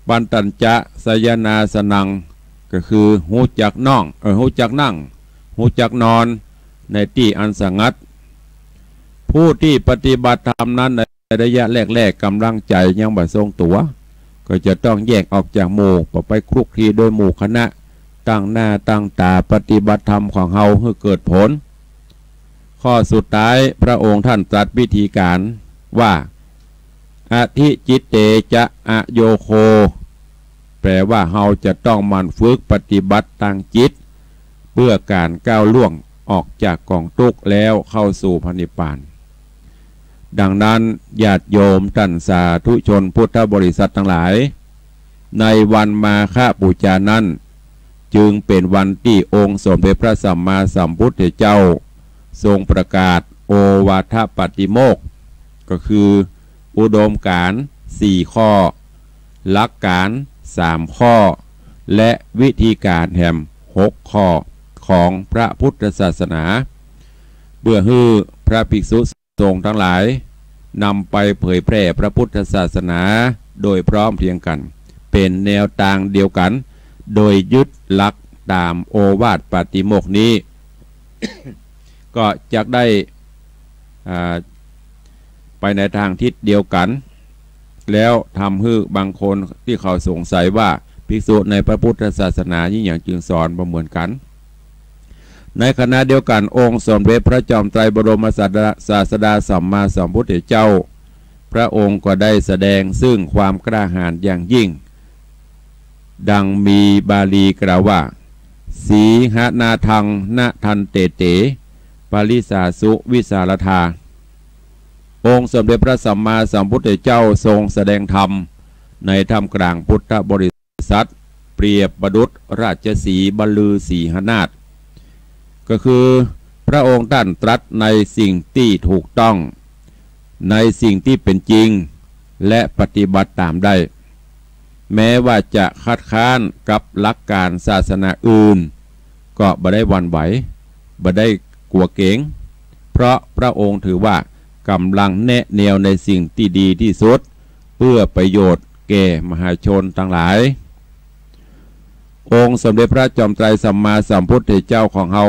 ปันตัญจะสยนาสนัง ก็คือฮู้จักน่อง เออ ฮู้จักนั่ง ฮู้จักนอนในตี้อันสงัด ผู้ตี้ปฏิบัติธรรมนั้นในระยะแรกๆ ก๋ำลังใจ๋ยังบ่ทรงตั๋ว ก็จะต้องแยกออกจากหมู่ บ่ไปคลุกคลีโดยหมู่คณะ ตั้งหน้าตั้งต๋าปฏิบัติธรรมของเฮาหื้อเกิดผล ข้อสุดท้ายพระองค์ท่านตรัสวิธีก๋านว่า อธิจิตเตจะอโยโค แปลว่าเฮาจะต้องหมั่นฝึกปฏิบัติตางจิต เปื้อก๋านก้าวล่วงออกจากก๋องตุ๊กข์แล้วเข้าสู่พระนิพพาน ดังนั้นญาติโยมต้านสาธุชนพุทธบริษัทตังหลาย ในวันมาฆปู๋จานั้น จึงเป๋นวันตี้องค์สมเด็จพระสัมมาสัมพุทธเจ้า ทรงประกาศโอวาทปาติโมกข์ ก็คืออุดมการณ์สี่ข้อ หลักการสามข้อ และวิธีการแหมหกข้อของพระพุทธศาสนา เพื่อหื้อพระภิกษุสงฆ์ทั้งหลายนำไปเผยแพร่พระพุทธศาสนาโดยพร้อมเพรียงกัน เป๋นแนวตางเดียวกัน โดยยึดหลักต๋ามโอวาทปาติโมกข์นี้ ก็จักได้ อ่า ไปในตางทิศเดียวกัน แล้วทำหื้อบางคนตี้เขาสงสัยว่าภิกษุในพระพุทธศาสนานี้หยังจึงสอนบ่เหมือนกัน ในขณะเดียวกันองค์สมเด็จพระจอมไตรบรมศาสดา ศาสดาสัมมาสัมพุทธเจ้า พระองค์ก็ได้แสดงซึ่งความกล้าหาญอย่างยิ่ง ดังมีบาลีกล่าวว่า สีหนาทังนะทันเตเต ปริสสาสุวิสาลธา องค์สมเด็จพระสัมมาสัมพุทธเจ้าทรงแสดงธรรมในท่ามกลางพุทธบริษัท เปรียบประดุจราชสีห์บรรลือสีหนาถ ก็คือพระองค์ท่านตรัสในสิ่งตี้ถูกต้อง ในสิ่งตี้เป๋นจริง และปฏิบัติต๋ามได้ แม้ว่าจะคัดค้านกับหลักการศาสนาอื่น ก็บ่ได้หวั่นไหว บ่ได้กั๋วเกรง เพราะพระองค์ถือว่ากำลังแนะแนวในสิ่งตี้ดีตี้สุด เพื่อประโยชน์แก่มหาชนตังหลาย องค์สมเด็จพระจอมไตรสัมมาสัมพุทธเจ้าของเฮา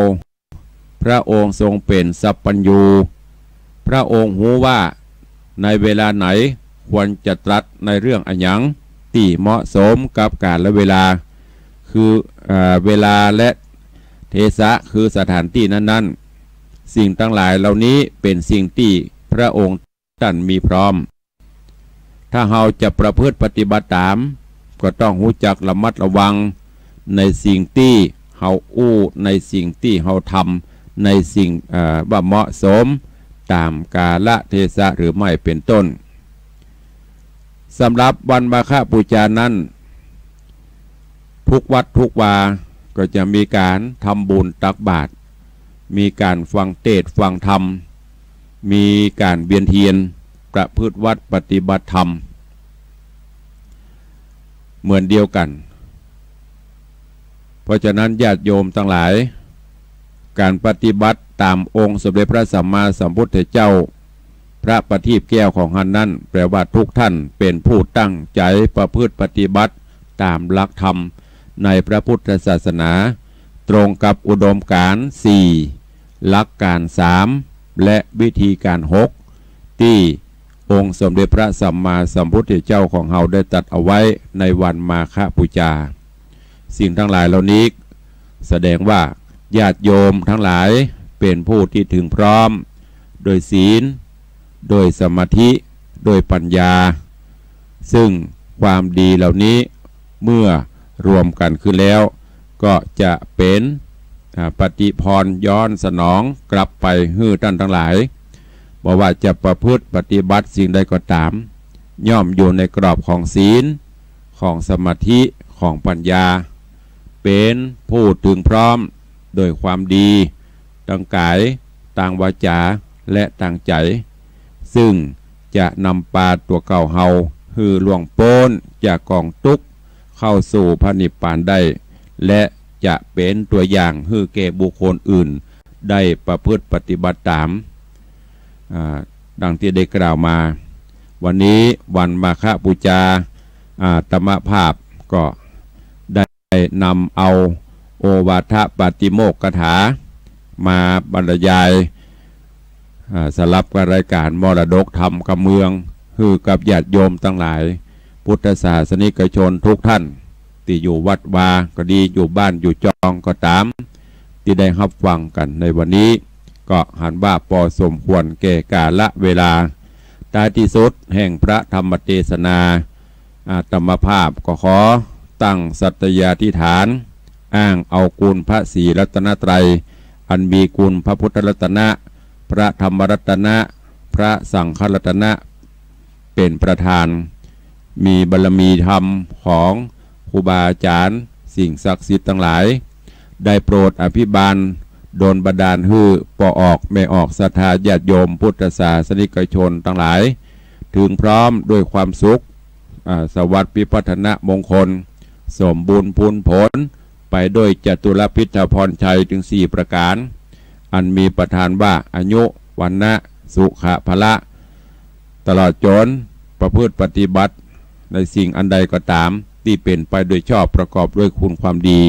พระองค์ทรงเป๋นสัพพัญญู พระองค์ฮู้ว่าในเวลาไหนควรจะตรัสในเรื่องอะหยังตี้เหมาะสมกับกาลเวลา คือ เอ่อ เวลาและเทศะ คือสถานตี้นั้นๆ สิ่งตังหลายเหล่านี้เป๋นสิ่งตี้พระองค์ ท่านมีพร้อม ถ้าเฮาจะประพฤติปฏิบัติต๋าม ก็ต้องฮู้จักระมัดระวังในสิ่งตี้เฮาอู้ ในสิ่งตี้เฮาทำ ในสิ่ง เอ่อ ว่าเหมาะสมต๋ามกาลเทศะหรือไม่ เป๋นต้น สำหรับวันมาฆบูชานั้น ทุกวัดทุกวาก็จะมีก๋านทำบุญตักบาตร มีก๋านฟังเตสน์ฟังธรรม มีก๋านเวียนเทียนประพฤติวัตรปฏิบัติธรรม เหมือนเดียวกั๋น เพราะฉะนั้นญาติโยมตังหลาย ก๋านปฏิบัติต๋ามองค์สมเด็จพระสัมมาสัมพุทธเจ้า พระประทีปแก้วของหั้นนั้น แปลว่าทุกท่านเป๋นผู้ตั้งใจ๋ประพฤติปฏิบัติต๋ามหลักธรรมในพระพุทธศาสนา ตรงกับอุดมการณ์สี่ หลักการณ์สาม และวิธีการณ์หก ตี้องค์สมเด็จพระสัมมาสัมพุทธเจ้าของเฮาได้ตรัสเอาไว้ในวันมาฆบูชา สิ่งตังหลายเหล่านี้แสดงว่าญาติโยมตังหลายเป๋นผู้ตี้เถิงพร้อม โดยศีล โดยสมาธิ โดยปัญญา ซึ่งความดีเหล่านี้เมื่อรวมกั๋นขึ้นแล้ว ก็จะเป๋น อ่า ปฏิพรย้อนสนองกลับไปหื้อต้านตังหลาย บ่ว่าจะประพฤติปฏิบัติสิ่งใดก็ต๋าม ย่อมอยู่ในกรอบของศีล ของสมาธิ ของปัญญา เป๋นผู้เถิงพร้อมโดยความดี ตางก๋าย ตางวาจา และตางใจ๋ ซึ่งจะนำปาตั๋วเก่าเฮาหื้อล่วงป๊นจากก๋องตุ๊กข์ เข้าสู่พระนิพพานได้ และจะเป๋นตั๋วอย่างหื้อแก่บุคคลอื่นได้ประพฤติปฏิบัติต๋าม อ่า ดังตี้ได้กล่าวมา วันนี้วันมาฆบูชา อาตมาภาพก็ได้นำเอาโอวาทปาติโมกขคาถามาบรรยาย อ่า สลับกับรายการมรดกธรรมกำเมือง หื้อกับญาติโยมตังหลาย พุทธศาสนิกชนทุกท่าน ตี้อยู่วัดวาก็ดี อยู่บ้านอยู่จองก็ต๋าม ตี้ได้ฮับฟังกั๋นในวันนี้ ก็หันว่าปอสมควรแก่กาลเวลา ท้ายตี้สุดแห่งพระธรรมเตสนา อาตมาภาพก็ขอตั้งสัตยาธิษฐาน อ้างเอาคุณพระศรีรัตนตรัย อันมีคุณพระพุทธรัตนะ พระธรรมรัตนะ พระสังฆรัตนะ เป๋นประธาน มีบารมีธรรมของครูบาอาจารย์ สิ่งศักดิ์สิทธิ์ตังหลาย ได้โปรดอภิบาล ดลบันดาลหื้อป้อออกแม่ออกศรัทธาญาติโยมพุทธศาสนิกชนตังหลาย ถึงพร้อมด้วยความสุข อ่า สวัสดิ์พิพัฒนมงคล สมบูรณ์พูนผล ไปด้วยจตุรพิธพรชัยถึงสี่ประก๋าน อันมีประธานว่าอายุ วรรณะ สุขะ พละ ตลอดจนประพฤติปฏิบัติในสิ่งอันใดก็ต๋าม ตี้เป๋นไปโดยชอบประกอบด้วยคุณความดี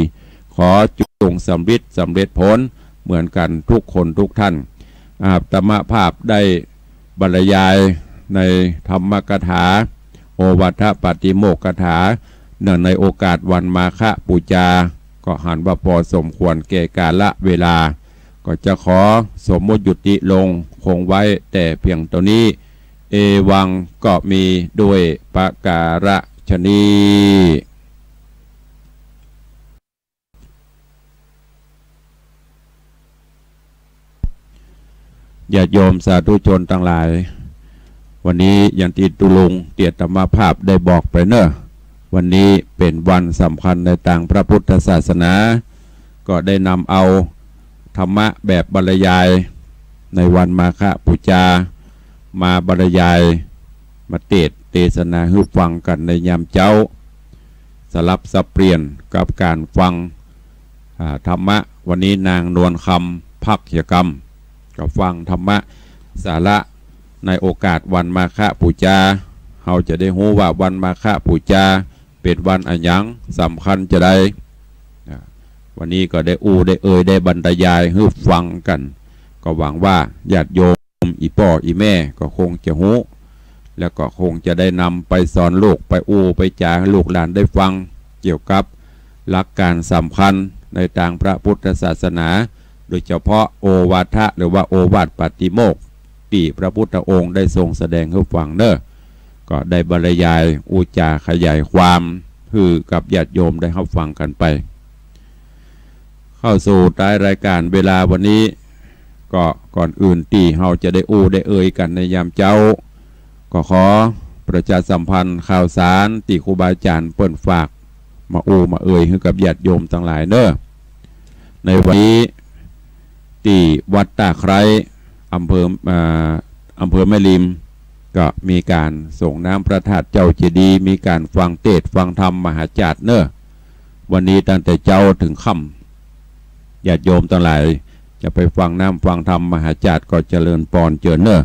ขอจงสำริดสำเร็จผลเหมือนกันทุกคนทุกท่าน อาตมาภาพได้บรรยายในธรรมกถา โอวาทปาติโมกข์คาถา เนื่องในโอกาสวันมาฆบูชา ก็หันว่าพอสมควรแก่กาลเวลา ก็จะขอสมมุติยุติลงคงไว้แต่เพียงเต้านี้ เอวัง ก็มีด้วยประก๋าระชะนี้ ญาติโยมสาธุชนตังหลาย วันนี้อย่างตี้ตุ๊ลุงตี้อาตมาภาพได้บอกไปเนาะ วันนี้เป๋นวันสำคัญในตางพระพุทธศาสนา ก็ได้นำเอาธรรมะแบบบรรยายในวันมาฆบูชา มาบรรยาย มาเตสน์เตสนาหื้อฟังกั๋นในยามเจ๊า สลับสับเปลี่ยนกับก๋านฟัง อ่า ธรรมะ วันนี้นางนวลคำ ภักยกรรม ก็ฟังธรรมะสาระในโอกาสวันมาฆบูชา เฮาจะได้ฮู้ว่าวันมาฆบูชาเป๋นวันอะหยัง สำคัญจาใด อ่า วันนี้ก็ได้อู้ได้เอ่ยได้บรรยายหื้อฟังกั๋น ก็หวังว่าญาติโยม อี่ป้ออี่แม่ก็คงจะฮู้ แล้วก็คงจะได้นำไปสอนลูก ไปอู้ไปจ๋าหื้อลูกหลานได้ฟัง เกี่ยวกับหลักก๋านสำคัญในตางพระพุทธศาสนา โดยเฉพาะโอวาทะ หรือว่าโอวาทปาติโมกข์ ตี้พระพุทธองค์ได้ทรงแสดงหื้อฟังเนาะ ก็ได้บรรยายอู้จ๋าขยายความหื้อกับญาติโยมได้ฮับฟังกั๋นไป เข้าสู่ท้ายรายก๋านเวลาวันนี้ ก็ก่อนอื่นตี้เฮาจะได้อู้ได้เอ่ยกั๋นในยามเจ๊า ก็ขอประชาสัมพันธ์ข่าวสารตี้ครูบาอาจ๋ารย์เปิ้นฝากมาอู้มาเอ่ยหื้อกับญาติโยมตังหลายเนาะ ในวันนี้ตี้วัดต้าไคร้ อำเภอ อ่า อำเภอแม่ริม ก็มีก๋านสรงน้ำพระธาตุเจ้าเจดีย์ มีก๋านฟังเตสน์ฟังธรรมมหาจาร์เนาะ วันนี้ตั้งแต่เจ๊าเถิงค่ำ ญาติโยมตังหลายจะไปฟังน้ำฟังธรรมมหาจาร์ก็เจริญปอนเจิญเนาะ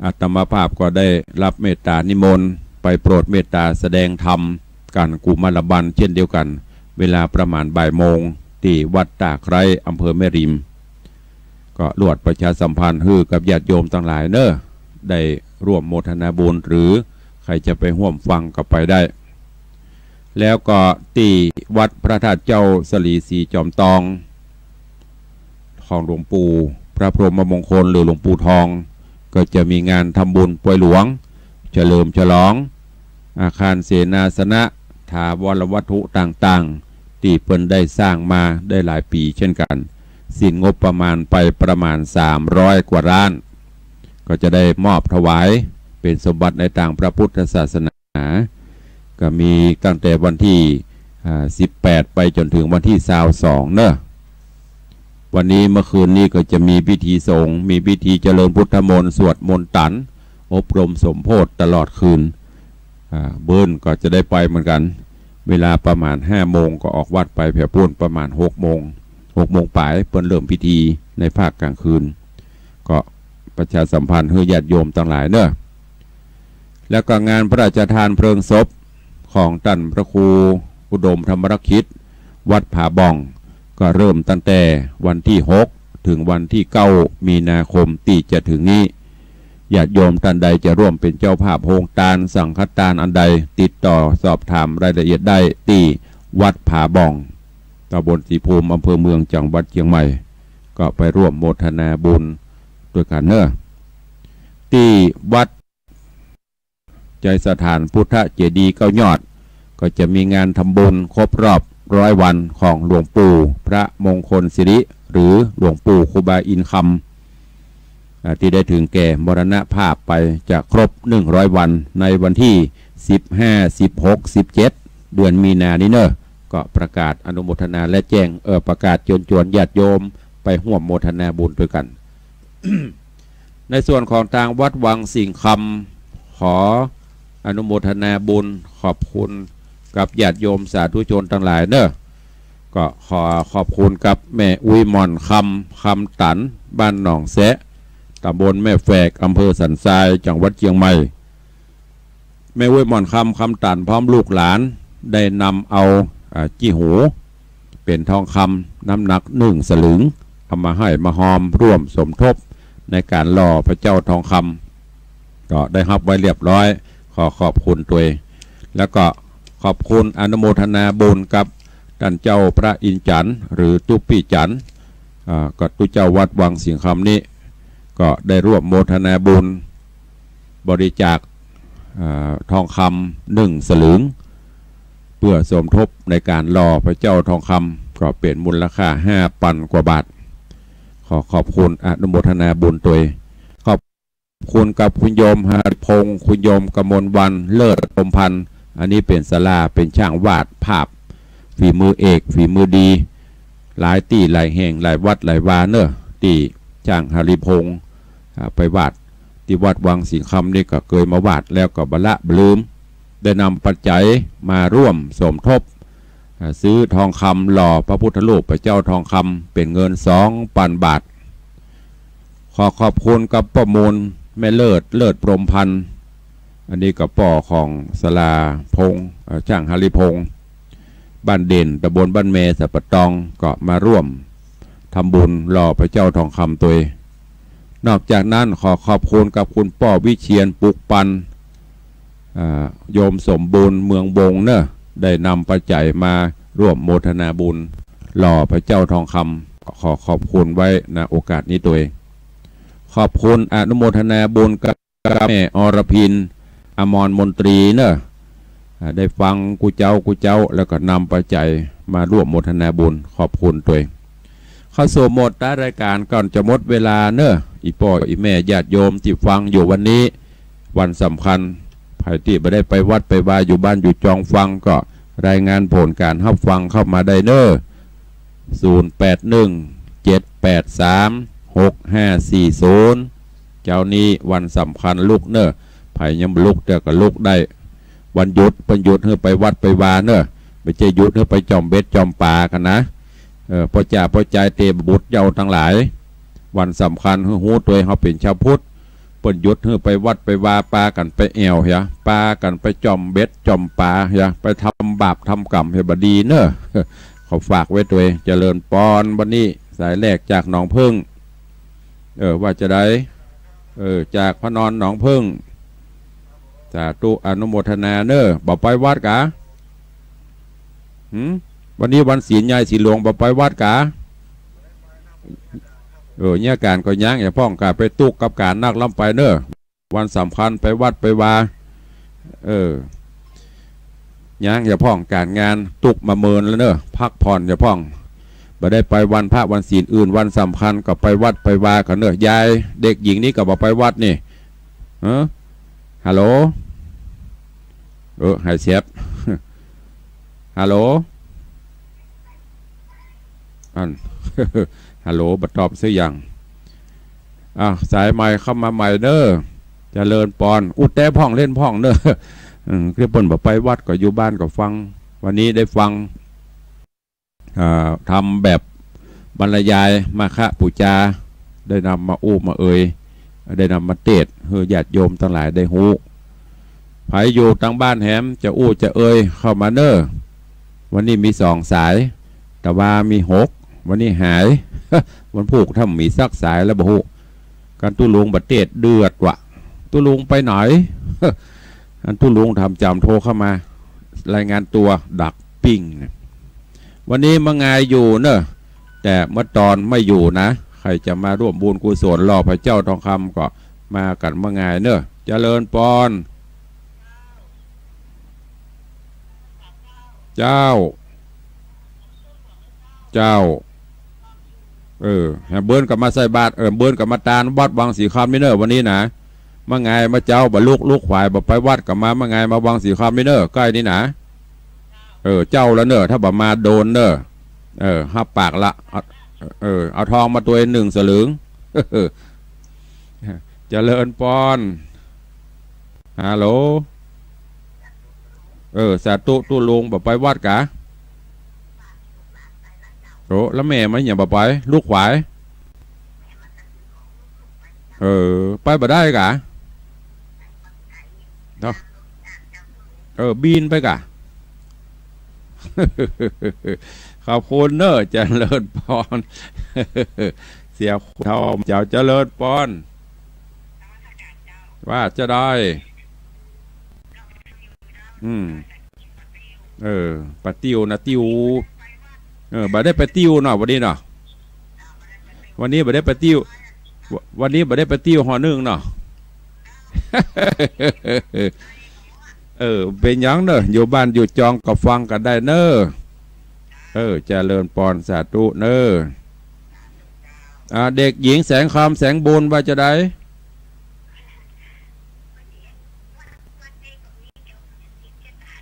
อาตมาภาพก็ได้ฮับเมตตานิมนต์ไปโปรดเมตตาแสดงธรรมก๋านกุมารบัลเช่นเดียวกั๋น เวลาประมาณบ่ายโมง ตี้วัดต้าไคร้ อำเภอแม่ริม ก็ลวดประชาสัมพันธ์หื้อกับญาติโยมตังหลายเนาะ ได้ร่วมโมทนาบุญ หรือใผจะไปฮ่วมฟังก็ไปได้ แล้วก็ตี้วัดพระธาตุเจ้าสะหลีสีจอมตอง ของหลวงปู่พระพรหมมงคลหรือหลวงปู่ทอง ก็จะมีงานทำบุญปวยหลวง เฉลิมฉลอง อาคารเสนาสนะ ถาวรวัตถุต่างๆ ตี้เปิ้นได้สร้างมาได้หลายปี๋เช่นกั๋น สิ้นงบประมาณไปประมาณสามร้อยกว่าล้าน ก็จะได้มอบถวายเป๋นสมบัติในตางพระพุทธศาสนา ก็มีตั้งแต่วันตี้ อ่า สิบแปด ไปจ๋นเถิงวันตี้ซาวสองเนาะ วันนี้เมื่อคืนนี้ก็จะมีพิธีสงฆ์ มีพิธีเจริญพุทธมนต์ สวดมนต์ตัน อบรมสมโภชน์ตลอดคืน อ่า เปิ้นก็จะได้ไปเหมือนกั๋น เวลาประมาณห้าโมงก็ออกวัดไปแผวปู๊น ประมาณหกโมง หกโมงป๋ายเปิ้นเริ่มพิธีในภาคกลางคืน ก็ประชาสัมพันธ์หื้อญาติโยมตังหลายเนาะ แล้วก็งานพระราชทานเพลิงศพของต้านพระครูอุดมธรรมรักขิต วัดผาบ่อง ก็เริ่มตั้งแต่วันตี้หก เถิงวันตี้เก้า มีนาคมตี้จะเถิงนี้ ญาติโยมต้านใดจะร่วมเป๋นเจ้าภาพโฮงตานสังฆตานอันใด ติดต่อสอบถามรายละเอียดได้ตี้วัดผาบ่อง ตำบลศรีภูมิ อำเภอเมือง จังหวัดเจียงใหม่ ก็ไปร่วมโมทนาบุญตวยกั๋นเนาะ ตี้วัด ไชยสถานพุทธเจดีย์เก้ายอด ก็จะมีงานทำบุญครบรอบร้อยวันของหลวงปู่พระมงคลสิริ หรือหลวงปู่ครูบาอินทร์คำ อ่า ตี้ได้เถิงแก่มรณภาพไป จะครบหนึ่งร้อยวันในวันตี้สิบห้า สิบหก สิบเจ็ด เดือนมีนานี้เนาะ ก็ประกาศอนุโมทนาและแจ้ง เอ่อ ประกาศเจิญจวนญาติโยม ไปฮ่วมโมทนาบุญตวยกั๋น ในส่วนของตางวัดวังสิงห์คำ ขออนุโมทนาบุญขอบคุณกับญาติโยมสาธุชนตังหลายเน่อ ก็ขอขอบคุณกับแม่อุ๊ยหม่อนคำ คำตัน บ้านหนองแซะ ตำบลแม่แฝก อำเภอสันทราย จังหวัดเจียงใหม่ แม่อุ๊ยหม่อนคำ คำตัน พร้อมลูกหลานได้นำเอา อ่า จี้หู เป๋นทองคำน้ำหนักหนึ่งสลึง เอามาห้อยมาฮอมร่วมสมทบในก๋านหล่อพระเจ้าทองคำ ก็ได้ฮับไว้เรียบร้อย ขอขอบคุณตวย แล้วก็ขอบคุณอนุโมทนาบุญกับต้านเจ้าพระอินทร์จันทร์ หรือตุ๊ปี้จันทร์ อ่า ก็ตุ๊เจ้าวัดวังสิงห์คำนี้ ก็ได้ร่วมโมทนาบุญ บริจาค อ่า ทองคำหนึ่งสลึง เปื้อสมทบในก๋านหล่อพระเจ้าทองคำ ก็เป๋นมูลค่าห้าปันกว่าบาท ขอขอบคุณอนุโมทนาบุญตวย ขอบคุณกับคุณโยมหฤพงษ์ คุณโยมกมลวรรณ เลิศพรหมพันธ์ อันนี้เป๋นศาลา เป๋นจ้างวาดภาพ ฝีมือเอก ฝีมือดี หลายตี้หลายแห่ง หลายวัดหลายวาเน่อ ตี้จ้างหฤพงษ์ อ่า ไปวาด ตี้วัดวังสิงห์คำนี่ก็เกยมาวาดแล้วก็บ่ละบ่ลืม ได้นำปัจจัยมาร่วมสมทบ อ่า ซื้อทองคำหล่อพระพุทธรูปพระเจ้าทองคำ เป๋นเงินสองปันบาท ขอขอบคุณกับป้อมูลแม่เลิศ เลิศพรหมพันธ์ อันนี้ก็ป้อของศาลาพงษ์ เอ่อ จ้างหฤพงษ์ บ้านเด่น ตำบลบ้านแม สัปะตอง ก็มาร่วมทำบุญหล่อพระเจ้าทองคำตวย นอกจากนั้นขอขอบคุณกับคุณป้อวิเชียร ปุกปัน อ่า โยมสมบูรณ์ เมืองวงเน่อ ได้นำปัจจัยมาร่วมโมทนาบุญหล่อพระเจ้าทองคำ ขอขอบคุณไว้ ณ โอกาสนี้ตวย ขอบคุณอนุโมทนาบุญกับแม่อรพิน อมรมนตรีเน่อ อ่า ได้ฟังกู้เจ๊ากู้เจ๊า แล้วก็นำปัจจัยมาร่วมโมทนาบุญ ขอบคุณตวย เข้าสู่โหมดท้ายรายการก่อนจะหมดเวลาเน่อ อี่ป้ออี่แม่ญาติโยมตี้ฟังอยู่วันนี้ วันสำคัญ ใผตี้บ่ได้ไปวัดไปวา อยู่บ้านอยู่จองฟัง ก็รายงานผลก๋านฮับฟังเข้ามาได้เน่อ ศูนย์แปดหนึ่ง เจ็ดแปดสาม หกห้าสี่ศูนย์ เจ๊านี้วันสำคัญลุกเน่อ ใผยังบ่ลุกเตื้อก็ลุกได้ วันหยุดเปิ้นหยุดหื้อไปวัดไปวาเน่อ บ่ใจ้หยุดหื้อไปจ่อมเบ็ดจ่อมป๋ากั๋นนะ เออ ป้อจ๋าป้อจายเตบุตรเยาวตังหลาย วันสำคัญหื้อฮู้ตวยเฮาเป๋นจาวพุทธ เปิ้นหยุดหื้อไปวัดไปวา ปากั๋นไปแอ่วเหีย ปากั๋นไปจ่อมเบ็ดจ่อมป๋าเหีย ไปทำบาปทำก๋รรมเหีย บ่ดีเน่อ ขอฝากไว้ตวย เจริญปอน วันนี้สายแรกจากหนองผึ้ง เออ ว่าจาใด เออ จากพระนอนหนองผึ้ง สาธุ อนุโมทนาเน่อ บ่ไปวัดกา หืม วันนี้วันศีลใหญ่ศีลหลวง บ่ไปวัดกา เออ เยียะก๋านก็ย้างอย่าพ่อง ก๋าไปตุ๊กกับก๋านนักล้ำไปเน่อ วันสำคัญไปวัดไปวา เออ ย้างอย่าพ่องก๋านงาน ตุ๊กมาเมินแล้วเน่อ พักผ่อนอย่าพ่อง บ่ได้ไปวันพระวันศีลอื่น วันสำคัญก็ไปวัดไปวากั๋นเน่อ ยายเด็กหญิงนี้ก็บ่ไปวัดนี่ เออ ฮัลโหล เออ หายแซบ ฮัลโหล อัน ฮัลโหล บ่ตอบสักอย่าง อ่ะ สายใหม่เข้ามาใหม่เน่อ เจริญปอน อู้แต๊พ่องเล่นพ่องเน่อ อืม เปิ้นบ่ไปวัดก็อยู่บ้านก็ฟัง วันนี้ได้ฟัง อ่า ทำแบบบรรยายมาฆปู๋จา ได้นำมาอู้มาเอย ได้นำมาเตสน์ หื้อญาติโยมตังหลายได้ฮู้ ใผอยู่ตางบ้านแหมจะอู้จะเอยเข้ามาเน่อ วันนี้มีสองสาย ตะวามีหก วันนี้หาย วันพูกถ้ามีสักสายแล้วบ่ฮู้ กั๋นตุ๊ลุงบ่เตสน์เดือดวะ ตุ๊ลุงไปไหน อันตุ๊ลุงทำจำโทรเข้ามา รายงานตั๋วดักปิ้งนะ วันนี้มะงายอยู่เน่อ แต่เมื่อตอนไม่อยู่นะ ใผจะมาร่วมบุญกุศลหล่อพระเจ้าทองคำก็มากั๋นมะงายเน่อ เจริญปอน เจ้า เจ้า เออ หื้อเปิ้นก็มาใส่บาตร เออ เปิ้นก็มาตานวัดวังสิงห์คำนี่เน่อ วันนี้นะ มะงายมาเจ๊า บ่ลุก ลุกขวาย บ่ไปวัดก็มา มะงายมาวังสิงห์คำนี่เน่อ ใก้นี่นะ เออ เจ้าละเน่อ ถ้าบ่มาโดนเน่อ เออ ฮับปากละ อ่ะ เออ เอาทองมาตวยหนึ่งสลึง เจริญปอน ฮัลโหล เออ สาธุ ตุ๊ลุง บ่ไปวัดกา โอ้ แล้วแม่มันหยังบ่ไป ลูกขวาย เออ ไปบ่ได้กา เนาะ เออ บินไปกา ขอบคุณเนอะ เจริญปอน เสียเฒ่าเจ้า เจริญปอน ว่าจะได้ อืม เออ ปาติ้วนะ ติ้ว เออ บ่ได้ไปติ้วเนาะ วันนี้เนาะ วันนี้บ่ได้ไปติ้ว ว- วันนี้บ่ได้ไปติ้ว หอนึ่งเนาะ เออ เป๋นหยังเนอะ อยู่บ้านอยู่จองก็ฟังกั๋นได้เนอะ เออ เจริญปอน สาธุเนอะ อ่า เด็กหญิงแสงคำ แสงบุญ ว่าจะได้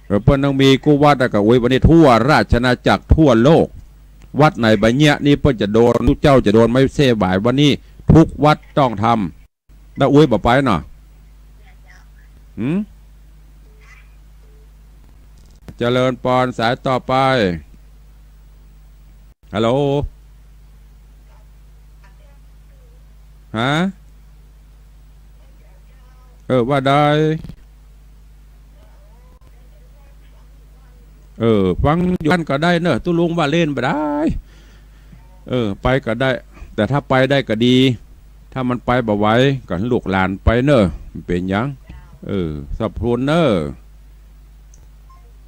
เออ เปิ้นต้องมีกู้วัดอะกะ อุ๊ย วันนี้ทั่วราชอาณาจักรทั่วโลก วัดไหนบ่เยียะนี่เปิ้นจะโดน ตุ๊เจ้าจะโดนไม้เส้นหวาย วันนี้ทุกวัดต้องทำ ตาอุ๊ยบ่ไปเนาะ หืม เจริญปอน สายต่อไป ฮัลโหล ฮะ เออ ว่าได้ เออ ฟังอยู่บ้านก็ได้เนอะ ตุ๊ลุงว่าเล่นบ่ได้ เออ ไปก็ได้ แต่ถ้าไปได้ก็ดี ถ้ามันไปบ่ไหว ก็หื้อลูกหลานไปเนอะ มันเป๋นหยัง เออ ขอบคุณเนอะ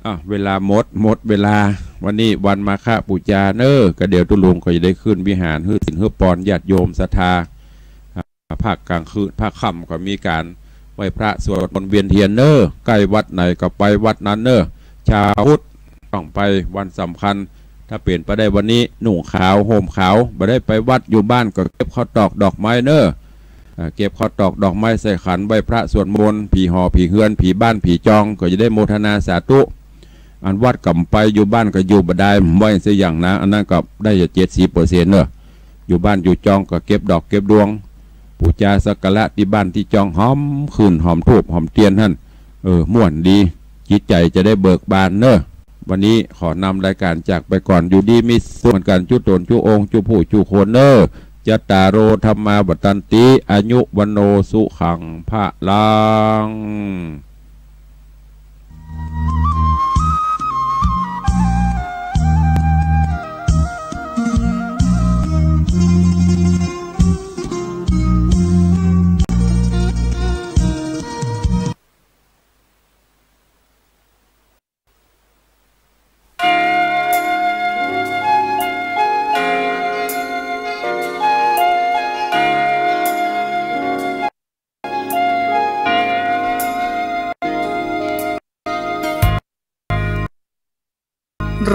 อ่ะ เวลาหมด หมดเวลา วันนี้วันมาฆบูชาเนอะ ก็เดี๋ยวตุ๊ลุงก็จะได้ขึ้นวิหาร หื้อศีลหื้อปอนญาติโยมศรัทธา อ่ะ ภาคกลางคืน ภาคค่ำก็มีก๋านไหว้พระสวดมนต์เวียนเทียนเนอะ ใก้วัดไหนก็ไปวัดนั้นเนอะ ชาวพุทธต้องไปวันสำคัญ ถ้าเป๋นไปได้วันนี้ นุ่งขาว ห่มขาว บ่ได้ไปวัด อยู่บ้านก็เก็บข้าวตอกดอกไม้เนอะ อ่า เก็บข้าวตอกดอกไม้ใส่ขัน ไหว้พระสวดมนต์ ผีหอผีเฮือน ผีบ้านผีจอง ก็จะได้โมทนาสาธุ อันวัดก็บ่ไป อยู่บ้านก็อยู่บ่ได้ ไหว้สักอย่างนะ อันนั้นก็ได้จะเจ็ดสิบเปอร์เซ็นต์เนอะ อยู่บ้านอยู่จองก็เก็บดอกเก็บดวง บูชาสักการะตี้บ้านตี้จอง หอมขื่น หอมธูป หอมเตียนหั้น เออ ม่วนดี จิตใจ๋จะได้เบิกบานเนอะ วันนี้ขอนำรายการจากไปก่อน อยู่ดีมีสุขเหมือนกัน จุ๊ต๋นจุ๊องค์ จุ๊ผู้จุ๊คนเนอะ จัตตาโร ธัมมา วัฑฒันติ อายุ วัณโณ สุขัง พลัง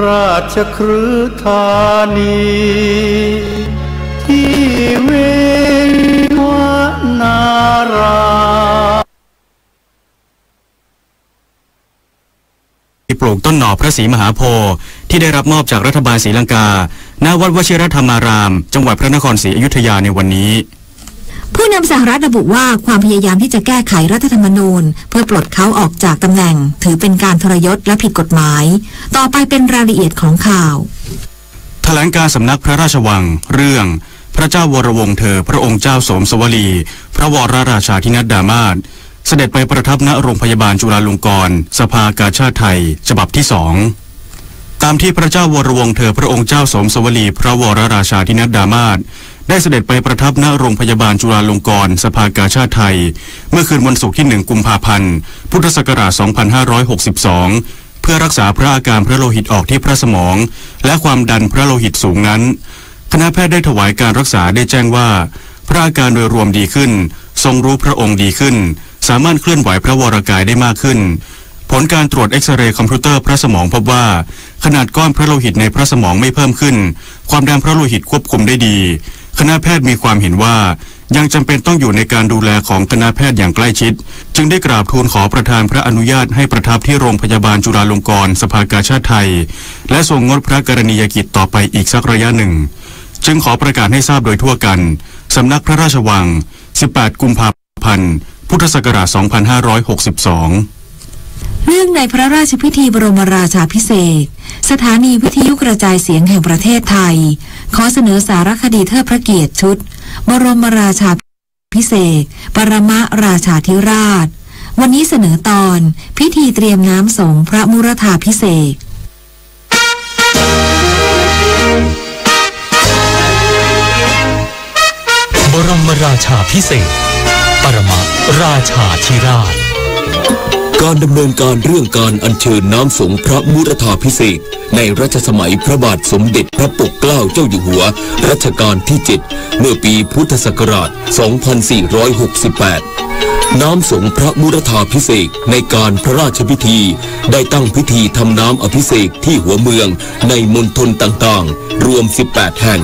ราชคฤห์ธานี ที่เวรุวนาราม ปลูกต้นหน่อพระศรีมหาโพธิ์ที่ได้รับมอบจากรัฐบาลศรีลังกา ณ วัดวชิรธรรมาราม จังหวัดพระนครศรีอยุธยาในวันนี้ ผู้นำสหรัฐระบุว่าความพยายามที่จะแก้ไขรัฐธรรมนูญเพื่อปลดเขาออกจากตำแหน่งถือเป็นการทรยศและผิดกฎหมาย ต่อไปเป็นรายละเอียดของข่าว แถลงการสำนักพระราชวัง เรื่อง พระเจ้าวรวงศ์เธอ พระองค์เจ้าโสมสวลี พระวรราชาธินัดดามาศ เสด็จไปประทับณโรงพยาบาลจุฬาลงกรณ์ สภากาชาดไทย ฉบับที่สอง ตามที่พระเจ้าวรวงศ์เธอ พระองค์เจ้าโสมสวลี พระวรราชาธินัดดามาศ ได้เสด็จไปประทับณโรงพยาบาลจุฬาลงกรณ์ สภากาชาดไทย เมื่อคืนวันศุกร์ที่หนึ่งกุมภาพันธ์ พุทธศักราชสองพันห้าร้อยหกสิบสอง เพื่อรักษาพระอาการพระโลหิตออกที่พระสมอง และความดันพระโลหิตสูงนั้น คณะแพทย์ได้ถวายการรักษา ได้แจ้งว่า พระอาการโดยรวมดีขึ้น ทรงรู้พระองค์ดีขึ้น สามารถเคลื่อนไหวพระวรกายได้มากขึ้น ผลการตรวจเอกซเรย์คอมพิวเตอร์พระสมองพบว่า ขนาดก้อนพระโลหิตในพระสมองไม่เพิ่มขึ้น ความดันพระโลหิตควบคุมได้ดี คณะแพทย์มีความเห็นว่า ยังจำเป็นต้องอยู่ในการดูแลของคณะแพทย์อย่างใกล้ชิด จึงได้กราบทูลขอประธานพระอนุญาตให้ประทับที่โรงพยาบาลจุฬาลงกรณ์ สภากาชาดไทย และทรงงดพระกรณียกิจต่อไปอีกสักระยะหนึ่ง จึงขอประกาศให้ทราบโดยทั่วกัน สำนักพระราชวัง สิบแปด กุมภาพันธ์ พุทธศักราช สองพันห้าร้อยหกสิบสอง เนื่องในพระราชพิธีบรมราชาภิเษก สถานีวิทยุกระจายเสียงแห่งประเทศไทย ขอเสนอสารคดีเทิดพระเกียรติชุด บรมราชาภิเษก ปรมราชาธิราช วันนี้เสนอตอน พิธีเตรียมน้ำสงฆ์พระมุรธาภิเษก บรมราชาภิเษก ปรมราชาธิราช การดำเนินการเรื่องการอัญเชิญน้ำสงฆ์พระมุรธาภิเษก ในรัชสมัยพระบาทสมเด็จพระปกเกล้าเจ้าอยู่หัวรัชกาลที่ เจ็ด เมื่อปีพุทธศักราช สองพันสี่ร้อยหกสิบแปด น้ำสงฆ์พระมุรธาภิเษกในการพระราชพิธี ได้ตั้งพิธีทำน้ำอภิเษกที่หัวเมืองในมณฑลต่างๆ รวม สิบแปด แห่ง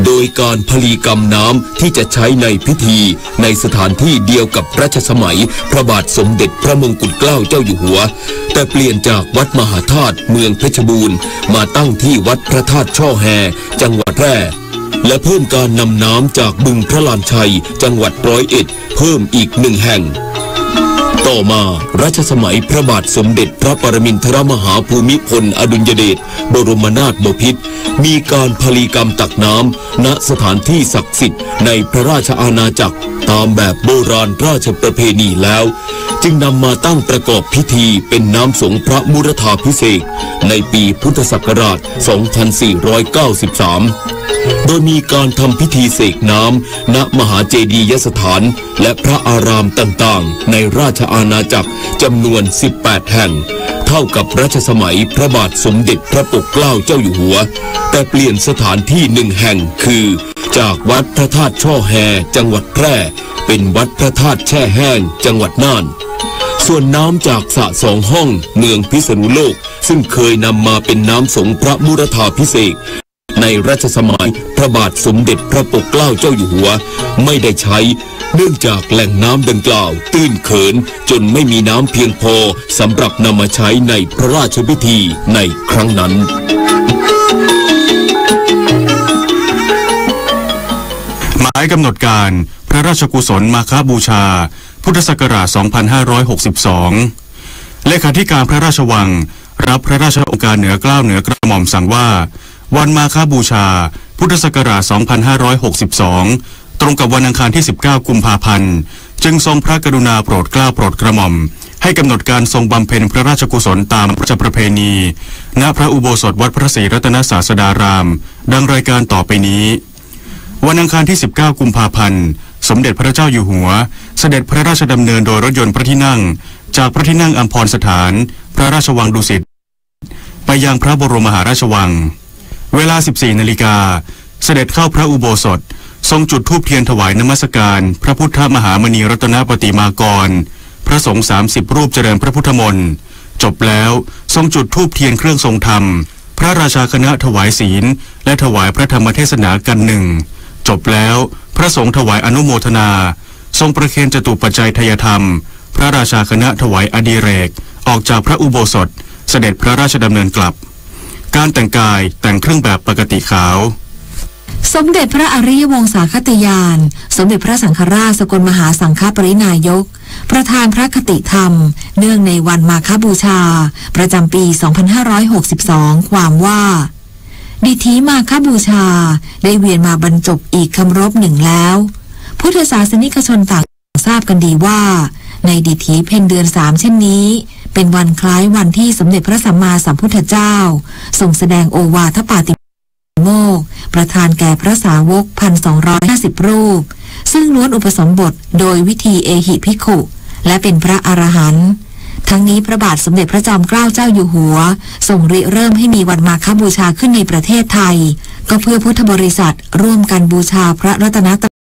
โดยการพลีกรรมน้ำที่จะใช้ในพิธีในสถานที่เดียวกับรัชสมัยพระบาทสมเด็จพระมงกุฎเกล้าเจ้าอยู่หัว แต่เปลี่ยนจากวัดมหาธาตุเมืองเพชรบูรณ์ มาตั้งที่วัดพระธาตุช่อแฮ จังหวัดแพร่ และเพิ่มการนำน้ำจากบึงพระลานชัย จังหวัดร้อยเอ็ด เพิ่มอีกหนึ่งแห่ง ต่อมารัชสมัยพระบาทสมเด็จพระปรมินทรมหาภูมิพลอดุลยเดชบรมนาถบพิตร มีการพลีกรรมตักน้ำณสถานที่ศักดิ์สิทธิ์ในพระราชอาณาจักร ตามแบบโบราณราชประเพณีแล้ว จึงนำมาตั้งประกอบพิธีเป็นน้ำสงฆ์พระมุรธาภิเษก ในปีพุทธศักราช สองพันสี่ร้อยเก้าสิบสาม โดยมีการทำพิธีเสกน้ำณมหาเจดียสถาน และพระอารามต่างๆ ในราชอาณาจักรจำนวน สิบแปด แห่ง เท่ากับรัชสมัยพระบาทสมเด็จพระปกเกล้าเจ้าอยู่หัว แต่เปลี่ยนสถานที่หนึ่งแห่งคือ จากวัดพระธาตุช่อแฮ จังหวัดแพร่ เป็นวัดพระธาตุแช่แห้ง จังหวัดน่าน ส่วนน้ำจากสระสองห้องเมืองพิษณุโลก ซึ่งเคยนำมาเป็นน้ำสงฆ์พระมุรธาภิเษก ในรัชสมัยพระบาทสมเด็จพระปกเกล้าเจ้าอยู่หัว ไม่ได้ใช้ เนื่องจากแหล่งน้ำดังกล่าวตื้นเขิน จนไม่มีน้ำเพียงพอสำหรับนำมาใช้ในพระราชพิธีในครั้งนั้น หมายกำหนดการพระราชกุศลมาฆบูชา พุทธศักราช สองพันห้าร้อยหกสิบสอง เลขาธิการพระราชวัง รับพระราชโองการเหนือเกล้าเหนือกระหม่อมสั่งว่า วันมาฆบูชา พุทธศักราช สองพันห้าร้อยหกสิบสอง ตรงกับวันอังคารที่ สิบเก้า กุมภาพันธ์ จึงทรงพระกรุณาโปรดเกล้าโปรดกระหม่อม ให้กำหนดการทรงบำเพ็ญพระราชกุศลตามราชประเพณี ณ พระอุโบสถวัดพระศรีรัตนศาสดาราม ดังรายการต่อไปนี้ วันอังคารที่ สิบเก้า กุมภาพันธ์ สมเด็จพระเจ้าอยู่หัว เสด็จพระราชดำเนินโดยรถยนต์พระที่นั่ง จากพระที่นั่งอัมพรสถาน พระราชวังดุสิต ไปยังพระบรมมหาราชวัง เวลา สิบสี่ นาฬิกา เสด็จเข้าพระอุโบสถ ทรงจุดธูปเทียนถวายนมัสการพระพุทธมหามณีรัตนปฏิมากร พระสงฆ์ สามสิบ รูปเจริญพระพุทธมนต์ จบแล้วทรงจุดธูปเทียนเครื่องทรงธรรม พระราชาคณะถวายศีล และถวายพระธรรมเทศนากันหนึ่ง จบแล้วพระสงฆ์ถวายอนุโมทนา ทรงประเคนจตุปัจจัยไทยธรรม พระราชาคณะถวายอดิเรก ออกจากพระอุโบสถ เสด็จพระราชดำเนินกลับ การแต่งกายแต่งเครื่องแบบปกติขาว สมเด็จพระอริยวงศาคติญาณ สมเด็จพระสังฆราชสกลมหาสังฆปริณายก ประธานพระคติธรรม เนื่องในวันมาฆบูชา ประจำปี สองพันห้าร้อยหกสิบสอง ความว่า ดิถีมาฆบูชา ได้เวียนมาบรรจบอีกครบรอบหนึ่งแล้ว พุทธศาสนิกชนต่างทราบกันดีว่า ในดิถีเพ็ญเดือนสามเช่นนี้ เป็นวันคล้ายวันที่สมเด็จพระสัมมาสัมพุทธเจ้า ทรงแสดงโอวาทปาติโมกข์ ประทานแก่พระสาวก พันสองร้อยห้าสิบ รูป ซึ่งล้วนอุปสมบทโดยวิธีเอหิภิกขุ และเป็นพระอรหันต์ ทั้งนี้พระบาทสมเด็จพระจอมเกล้าเจ้าอยู่หัว ทรงริเริ่มให้มีวันมาฆบูชาขึ้นในประเทศไทย ก็เพื่อพุทธบริษัทร่วมกันบูชาพระรัตนต